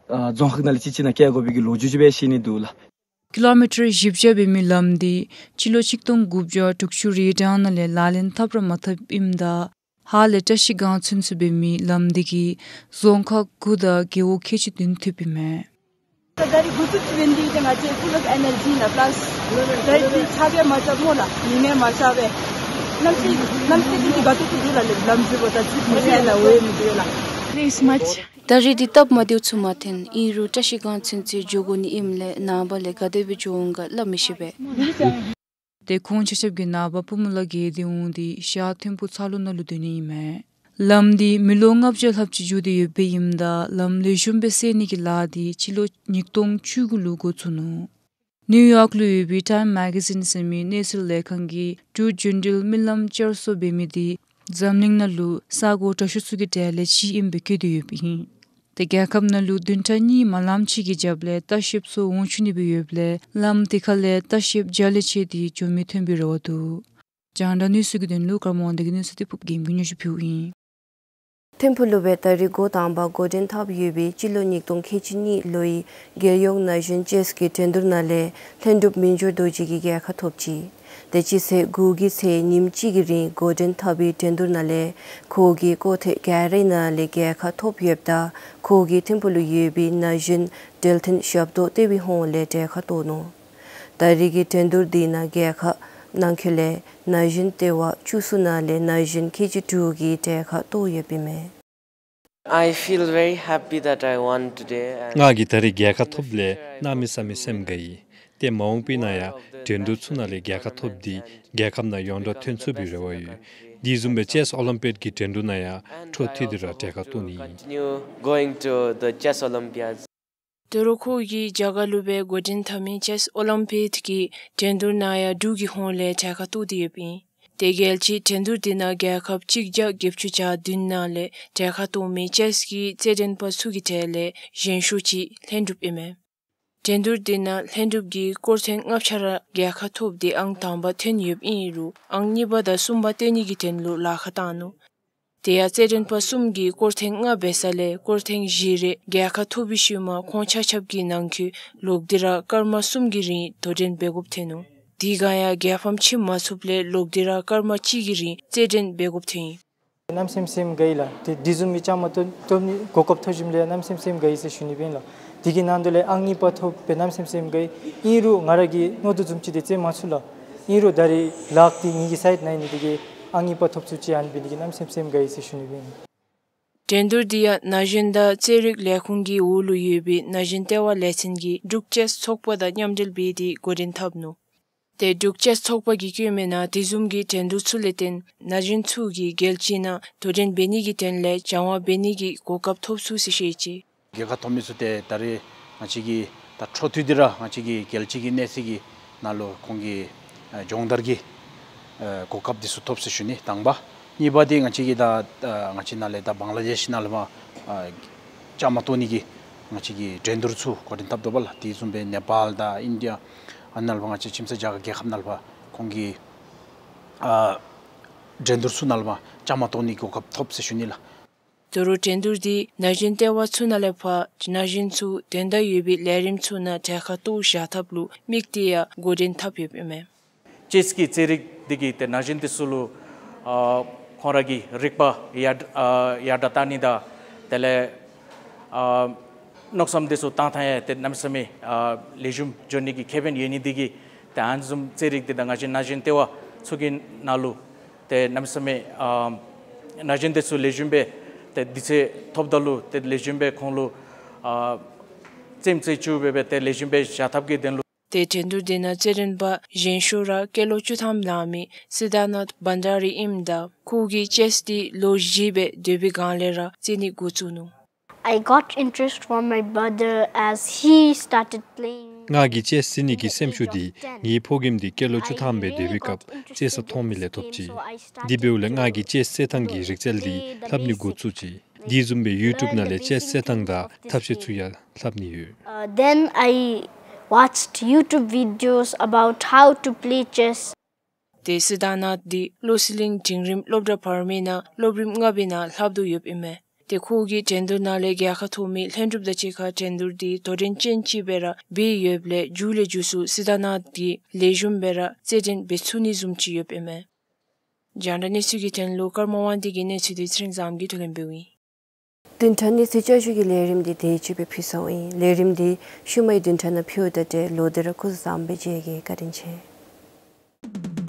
ཨ་རྫོང་ཁག་ནང་ལས་གཅིག་གཅིག་ནང་བསྐྱལ་དགོ་པའི་གི་ལོ་རྒྱུས་ཅིག་སྦེ་ཤེས་ནི་འདུག་ལགས། ཀི་ལོ་མི་ཊར་བཞི་བརྒྱ་འབད་མི་ལམ་འདི་སྤྱི་ལོ་གཅིག་སྟོང་དགུ་བརྒྱ་དྲུག་ཅུ་རེ་གྲངས་ནང་ལས་ལག་ལེན་འཐབ་ར་མ་འཐབ་ཨིནམ་ད་ཧཱ་ལས་བཀྲ་ཤིས་སྒང་ཚུན་ཚོད་འབད་མི་ལམ་འདི་གིས་རྫོང་ཁག་དགུ་དང་རྒེད་འོག་ཁལ་གཅིག་བདུན་ཐུབ་ཨིན་མས། ད་རིས་འགོ་བཙུགས་ཅི་འབད་ནི་འདི་ང་བཅས་full of energy ཨིན་ལགས། པ་ལཱསི་ད་རིས་འདི་ཆ་མེད་མ་རྐྱབ་སྨོ་ལགས། ཉིན་མེད་མ་རྐྱབ་པས། གནམ་གཤིས་གནམ་གཤིས་འདི་དགའ་ཏོག་ཏོ་འདུག་ལགས། ལམ་འཛེགས་པ་ད་ཙིགཔ་མི་ཤེས་ལགས། འོ་ཡ་མི་འདུག་ལགས། Thanks much. ད་རིས་འདི་སྟབས་མ་བདེཝ་ཚུ་མ་ཐོན། ཨིན་རུང་བཀྲ་ཤིས་སྒང་ཚུན་ཚོད་འགྱོ་དགོ་ནི་ཨིནམ་ལས་ནངས་པ་ལས་ག་དེ་སྦེ་འགྱོ་འོང་ག་སླབ་མི་ཤེས་པས། ཏེ་ཁོང་ཆ་ཁྱབ་ཀྱིས་ནངས་པ་ཕུ་མུ་ལ་བརྒལ་ཏེ་འོང་སྟེ་ཤར་ཐིམ་ཕུག་ཚ་ལུ་ནང་ལུ་སྡོད་ནི་ཨིན་མས། ལམ་འདི་མི་ལོ་ལྔ་བརྒྱ་ལྷགཔ་ཅིག་འགྱོ་སྟེ་ཡོདཔ་ཨིནམ་ད་ལམ་ལེགས་ཤོམ་སྦེ་སེལ་ནི་གི་ལཱ་འདི་སྤྱི་ལོ་ཉིས་སྟོང་བཅུ་དགུ་ལུ་འགོ་བཙུགས་ནུག། ནིའུ་ཡོག་ལུ་ཡོད་པའི་ཊའིམ་མེ་ག་ཟིན་ཟེར་མི་གནས་ཚུལ་ལས་ཁང་གིས་ཊུར་ཇེ་ནེ་རལ་མི་ལམ་བསྐྱར་གསོ་འབད་མི་འདི་འཛམ་གླིང་ནང་ལུ་ས་གོ་དྲག་ཤོས་ཚུ་གི་གྲས་ལས་གཅིག་ཨིནམ་སྦེ་བཀོད་དེ་ཡོདཔ་ཨིན། ཏེ་རྒྱལ་ཁབ་ནང་ལུ་བདུན་ཕྲག་གཉིས་མ་ལངམ་ཅིག་གི་རྒྱབ་ལས་ལྟ་བཤལཔ་ཚུ་འོང་ཚུགས་ནི་སྦེ་ཡོདཔ་ལས་ལམ་དེ་ཁ་ལས་ལྟ་བཤལཔ་བརྒྱ་ལས་ཆེ་འདི་འགྱོ་མི་ཐོན་པའི་རེ་བ་འདུག། རྒྱང་བསྒྲགས་གནས་ཚུལ་གྱི་དོན་ལུ་ཀརྨ་དབང་འདུས་ཀྱི་གནས་ཚུལ་འདི་ཕུབ་རྒྱལམོ་གིས་སྙན་ཞུ་ཕུལཝ་ཨིན། ཐིམ་ཕུག་ལུ་སྦེ་ད་རིས་འགོ་དང་པ་འགོ་འདྲེན་འཐབ་ཡོད་པའི་སྤྱི་ལོ་ཉིས་སྟོང་ཁལ་གཅིག་གཉིས་ལོའི་རྒྱལ་ཡོངས་ན་གཞོན་ཅེསི་གི་འགྲན་བསྡུར་ནང་ལས་ལྷན་གྲུབ་མི་འགྱུར་རྡོ་རྗེ་གིས་རྒྱལ་ཁ་ཐོབ་ཅི། དེ་སྤྱི་ཚེས་དགུ་གི་ཚེ་ཉིནམ་གཅིག་གི་རིང་འགོ་འདྲེན་འཐབ་པའི་འགྲན་བསྡུར་ནང་ལས་ཁོ་གིས་སྐོར་ཐེངས་བརྒྱད་རེ་ནང་ལས་རྒྱལ་ཁ་ཐོབ་ཡོདཔ་ད་ཁོ་གིས་ཐིམ་ཕུག་ལུ་ཡོད་པའི་ན་གཞོན་འབྲེལ་མཐུད་ཞབས་ཏོག་ལྟེ་བའི་ཧོངས་ལས་གྲལ་ཁར་གཏོགས་ནུག། ད་རིས་ཀྱི་འགྲན་བསྡུར་འདི་ནང་རྒྱལ་ཁ་གནང་ཁེ་ལས་ན་གཞོན་ལྟེ་བ་བཅུ་གསུམ་ནང་ལས་ན་གཞོན་ཁལ་གཅིག་དྲུག་གིས་གྲལ་ཁར་གཏོགས་ཡོདཔ་ཨིན་མས། I feel very happy that I won today and ང་གིས་ད་རིས་རྒྱལ་ཁ་ཐོབ་ལས་གནམ་མེད་ས་མེད་སེམས་དགའ་ཡི། ཏེ་མ་འོངས་པའི་ནང་ཡང་འགྲན་བསྡུར་ཚུ་ནང་ལས་རྒྱལ་ཁ་ཐོབ་སྟེ་རྒྱལ་ཁབ་ནང་ཡོངས་གྲགས་ཐོན་ཚུགས་པའི་རེ་བ་ཡོད། དེ་བཟུམ་སྦེ་ཅེསི་ཨོ་ལིམ་པིག་གི་འགྲན་བསྡུར་ནང་ཡང་འཕྲོ་མཐུད་དེ་ར་གྲལ་ཁར་གཏོགས་ནི་ཨིན། Continue going to the chess Olympiads. དོ་རུང་ཁོ་གིས་རྒྱ་གར་ལུ་སྦེ་འགོ་འདྲེན་འཐབ་མི་ཅེསི་ཨོ་ལིམ་པིག་གི་འགྲན་བསྡུར་ནང་ཡང་འབྲུག་གི་ཧོངས་ལས་གྲལ་ཁར་གཏོགས་ཏེ་ཡོདཔ་ཨིན། དེ་རྒྱལ་སྤྱིའི་འགྲན་བསྡུར་འདི་ནང་རྒྱལ་ཁབ་གཅིག་བརྒྱ་བརྒྱད་ཅུ་གྱ་བདུན་ནང་ལས་གྲལ་ཁར་གཏོགས་མི་ཅེསི་གི་རྩེད་འགྲན་པ་ཚུ་གི་གྲས་ལས་གཞན་ཤོས་ཅིག་ལྷན་གྲུབ་ཨིན་མས། འགྲན་བསྡུར་འདི་ནང་ལྷན་གྲུབ་ཀྱིས་སྐོར་ཐེངས་ལྔ་ཆ་ར་རྒྱལ་ཁ་ཐོབ་སྟེ་ཨང་དང་པ་ཐོན་ཡོདཔ་ཨིན་རུང་ཨང་གཉིས་པ་དང་གསུམ་པ་སྟོན་ནི་གི་དོན་ལུ་ལཱ་ཁག་བཏང་ནུག། དེ་ཡང་རྩེད་འགྲན་པ་གསུམ་གྱིས་སྐོར་ཐེངས་ལྔ་འབད་ས་ལས་སྐོར་ཐེངས་བཞི་རེ་རྒྱལ་ཁ་ཐོབ་པའི་ཤུལ་མ་ཁོང་ཆ་ཁྱབ་ཀྱི་ནང་འཁོད་ལོག་སྟེ་ར་སྐར་མ་གསུམ་གྱི་རིང་དོ་འགྲན་འབད་དགོཔ་ཐོན་ནུག། དེ་སྒང་ཡང་རྒྱལ་ཕམ་ཕྱེ་མ་ཚུགསཔ་ལས་ལོག་སྟེ་ར་སྐར་མ་གཅིག་གི་རིང་རྩེད་འགྲན་འབད་དགོཔ་ཐོན་ཡི། གནམ་མེད་ས་མེད་སེམས་དགའ་ཡི་ལགས། དེ་དེ་བཟུམ་མའི་བཅའ་མར་གཏོགས་གཏོགས་ནི་གོ་སྐབས་ཐོབ་ཞིནམ་ལས་གནམ་མེད་ས་མེད་སེམས་དགའ་ཡི་ཟེར་ཞུ་ནི་སྦེ་ཨིན་ལགས། དེ་གི་ནང་དོན་ལས་ཨང་གཉིས་པ་ཐོབ་སྦེ་གནམ་མེད་ས་མེད་སེམས་དགའ་ཡི། ཨིན་རུང་ང་ར་གིས་མནོ་དོ་བཟུམ་ཅིག་དེ་རྩེད་མ་ཚུགས་ལགས། ཨིན་རུང་ད་རིས་ལཱཀ་འདི་ངེ་གི་སའིཌ་ནང་ཨིན་ནི་དེ་གིས་ཨང་གཉིས་པ་ཐོབ་ཚུགས་ཅི་ཨ་ནི་འབད་ནི་དེ་གིས་གནམ་མེད་ས་མེད་སེམས་དགའ་ཡི་ཟེར་ཞུ་ནི་སྦེ་ཨིན། འགྲན་བསྡུར་འདི་ཡང་ན་གཞོན་དང་རྩེད་རིགས་ལས་ཁུངས་ཀྱི་འོག་ལུ་ཡོད་པའི་ན་གཞོན་ལྟེ་བ་ལས་ཚན་གྱིས་འབྲུག་ཅེསི་ཚོགས་པ་དང་མཉམ་འབྲེལ་འབད་དེ་འགོ་འདྲེན་འཐབ་ནུག། ཏེ་འབྲུག་ཅེསི་ཚོགས་པ་གིས་བཀོད་མི་ནང་དེ་བཟུམ་གྱི་འགྲན་བསྡུར་ཚུ་ལས་བརྟེན་ན་གཞོན་ཚུ་གིས་རྒྱལ་སྤྱི་ནང་དོ་འགྲན་འབད་ནི་གི་དོན་ལས་སྦྱང་བ་འབད་ནི་གི་གོ་སྐབས་ཐོབ་ཚུགས་ཟེར་བཤད་ཅི། རྒྱལ་ཁ་ཐོབ་མི་ཚུ་ཏེ་ད་རེས་ང་བཅས་ཀྱིས་ད་འཕྲོ་མཐུད་དེ་ར་ང་བཅས་ཀྱི་རྒྱལ་སྤྱི་གི་གནས་ཚད་ཀྱི་ནང་ལུ་ཁོང་གི་ཨ་སྦྱོང་བརྡར་གྱི་ཨ་གོ་སྐབས་འདི་ཚུ་ཐོབ་ཟེར་ཞུ་ནི་དང་པ། གཉིས་པ་འདི་ང་བཅས་ཀྱིས་ད་ཨ་ང་བཅས་ནང་ལས་ད་བང་ལ་དེཤ་ནང་ལས་མར་ཨ་བཅའ་མར་གཏོགས་ནི་གི་ང་བཅས་ཀྱི་འགྲན་བསྡུར་ཚུ་འགོ་འདྲེན་འཐབ་དོ་བ་ལགས། དེ་བཟུམ་སྦེ་ནེ་པཱལ་དང་ཨིན་ཌི་ཡ་ཨ་ནཱ་ལས་ཕར་ང་བཅས་ཁྱིམ་མཚེས་རྒྱ་གར་རྒྱལ་ཁབ་ནང་ལས་ཕར་ཁོང་གི་ཨ་འགྲན་བསྡུར་ཚུ་ནང་ལས་ཕར་བཅའ་མར་གཏོགས་ནི་གོ་སྐབས་ཐོབ་ཟེར་ཞུ་ནི་ལགས། དོ་རུང་འགྲན་བསྡུར་འདི་ན་གཞོན་ལྟེ་བ་ཚུ་ནང་ལས་ཕར་ན་གཞོན་ཚུ་དོན་དག་ཡོད་པའི་ལས་རིམ་ཚུ་ནང་གྲལ་ཁར་གཏོགས་བཞག་ཐབས་ལུ་དམིགས་ཏེ་ཡང་འགོ་འདྲེན་འཐབ་ཡོདཔ་ཨིན་མས། ཅེསི་གི་རྩེད་རིགས་འདི་གིས་ཏེ་ན་གཞོན་འདི་ཚུ་ལུ་ཨ་ཁོང་ར་གི་རིག་པ་ཡར་ཨ་ཡར་དྲག་བཏང་ནི་དང་དེ་ལས་ཨ་མནོ་བསམ་འདི་ཚུ་བཏང་ཐངས་ཡང་ཏེ་གནམ་མེད་ས་མེད་ཨ་ལེགས་ཤོམ་འགྱོ་ནི་གི་ཁེ་ཕན་ཡོད་ནི་འདི་གིས་ཏེ་ཨ་ནི་བཟུམ་རྩེད་རིགས་འདི་ད་ང་བཅས་ན་གཞོན་ལྟེ་བ་ཚུ་གི་ནང་ལུ་ཏེ་གནམ་མེད་ས་མེད་ཨ་ན་གཞོན་འདི་ཚུ་ལེགས་ཤོམ་སྦེ་ཏེ་དུས་ཚོད་ཐོབ་ད་ལུ་ཏེ་ལེགས་ཤོམ་སྦེ་ཁོང་ལུ་ཨ་རྩེདམོ་རྩེ་བཅུག་སྦེ་སྦེ་ཏེ་ལེགས་ཤོམ་སྦེ་བཞག་ཐབས་ཀྱི་དོན་ལུ། ཏེ་འགྲན་བསྡུར་འདི་ནང་རྩེད་འགྲན་པ་གཞན་ཤོས་ར་སྐྱེས་ལོ་བཅུ་ཐམ་ལང་མི་སིདྷ་ནཱཐ་བྷན་དྷ་རི་ཨིནམ་ད་ཁོ་གིས་ཅེསི་འདི་ལོ་བཞི་སྦེ་སྡོད་པའི་སྒང་ལས་ར་རྩེད་ནི་འགོ་བཙུགས་ནུག། I got interest from my brother as he started playing. ང་གིས་ཅེསི་རྩེད་ནི་གི་སེམས་ཤུགས་འདི་ངེའི་ཕོ་རྒནམ་འདི་སྐྱེས་ལོ་བཅུ་ཐམ་སྦེ་སྡོད་པའི་སྐབས་རྩེད་ས་མཐོང་མི་ལས་ཐོབ་ཅི། དེ་འབདཝ་ལས་ང་གིས་ཅེསི་རྩེད་ཐངས་ཀྱི་རིག་རྩལ་འདི་ལྷབ་ནི་འགོ་བཙུགས་ཅི། དེ་བཟུམ་སྦེ་ཡུ་ཊུབ་ནང་ལས་ཅེསི་རྩེད་ཐངས་དང་ཐབས་ཤེས་ཚུ་ཡང་ལྷབ་ནི་ཡོད། Uh, then I watched YouTube videos about how to play chess. ཏེ་སིདྷ་ནཱཐ་འདི་བློ་གསལ་གླིང་འབྲིང་རིམ་སློབ་གྲྭ་བར་མའི་ནང་སློབ་རིམ་ལྔ་པའི་ནང་ལྷབ་དོ་ཡོདཔ་ཨིན་མས། ཏེ་ཁོ་གིས་འགྲན་བསྡུར་ནང་ལས་རྒྱལ་ཁ་ཐོབ་མི་ལྷན་གྲུབ་དང་གཅིག་ཁར་འགྲན་བསྡུར་འདི་དོ་འགྲན་ཅན་ཅིག་སྦེ་ར་འབད་ཡོདཔ་ལས་མཇུག་ལས་མཇུག་སུ་སིདྷ་ནཱཐ་འདི་ལེགས་ཤོམ་སྦེ་ར་རྩེད་འགྲན་འབད་ཚུགས་ནི་བཟུམ་ཅིག་ཡོདཔ་ཨིན་མས། རྒྱང་བསྒྲགས་གནས་ཚུལ་གྱི་དོན་ལུ་ཀརྨ་དབང་འདུས་ཀྱི་གནས་ཚུལ་འདི་ཚེ་རིང་བཟངམོ་གིས་ཐོ་ལེན་འབདཝ་ཨིན། བདུན་ཕྲག་གནས་ཚུལ་བསྐྱར་ཞུ་གི་ལས་རིམ་འདི་དེ་ཅིག་སྦེ་ཕུལ་ཚརཝ་ཨིན། ལས་རིམ་འདི་ཤུལ་མའི་བདུན་ཕྲག་ནང་ཕུལཝ་ད་ཏེ་ལོག་སྟེ་ར་སྐུ་གཟུགས་བཟང་པོ་སྦེ་མཇལ་གེ། བཀའ་དྲིན་ཆེ།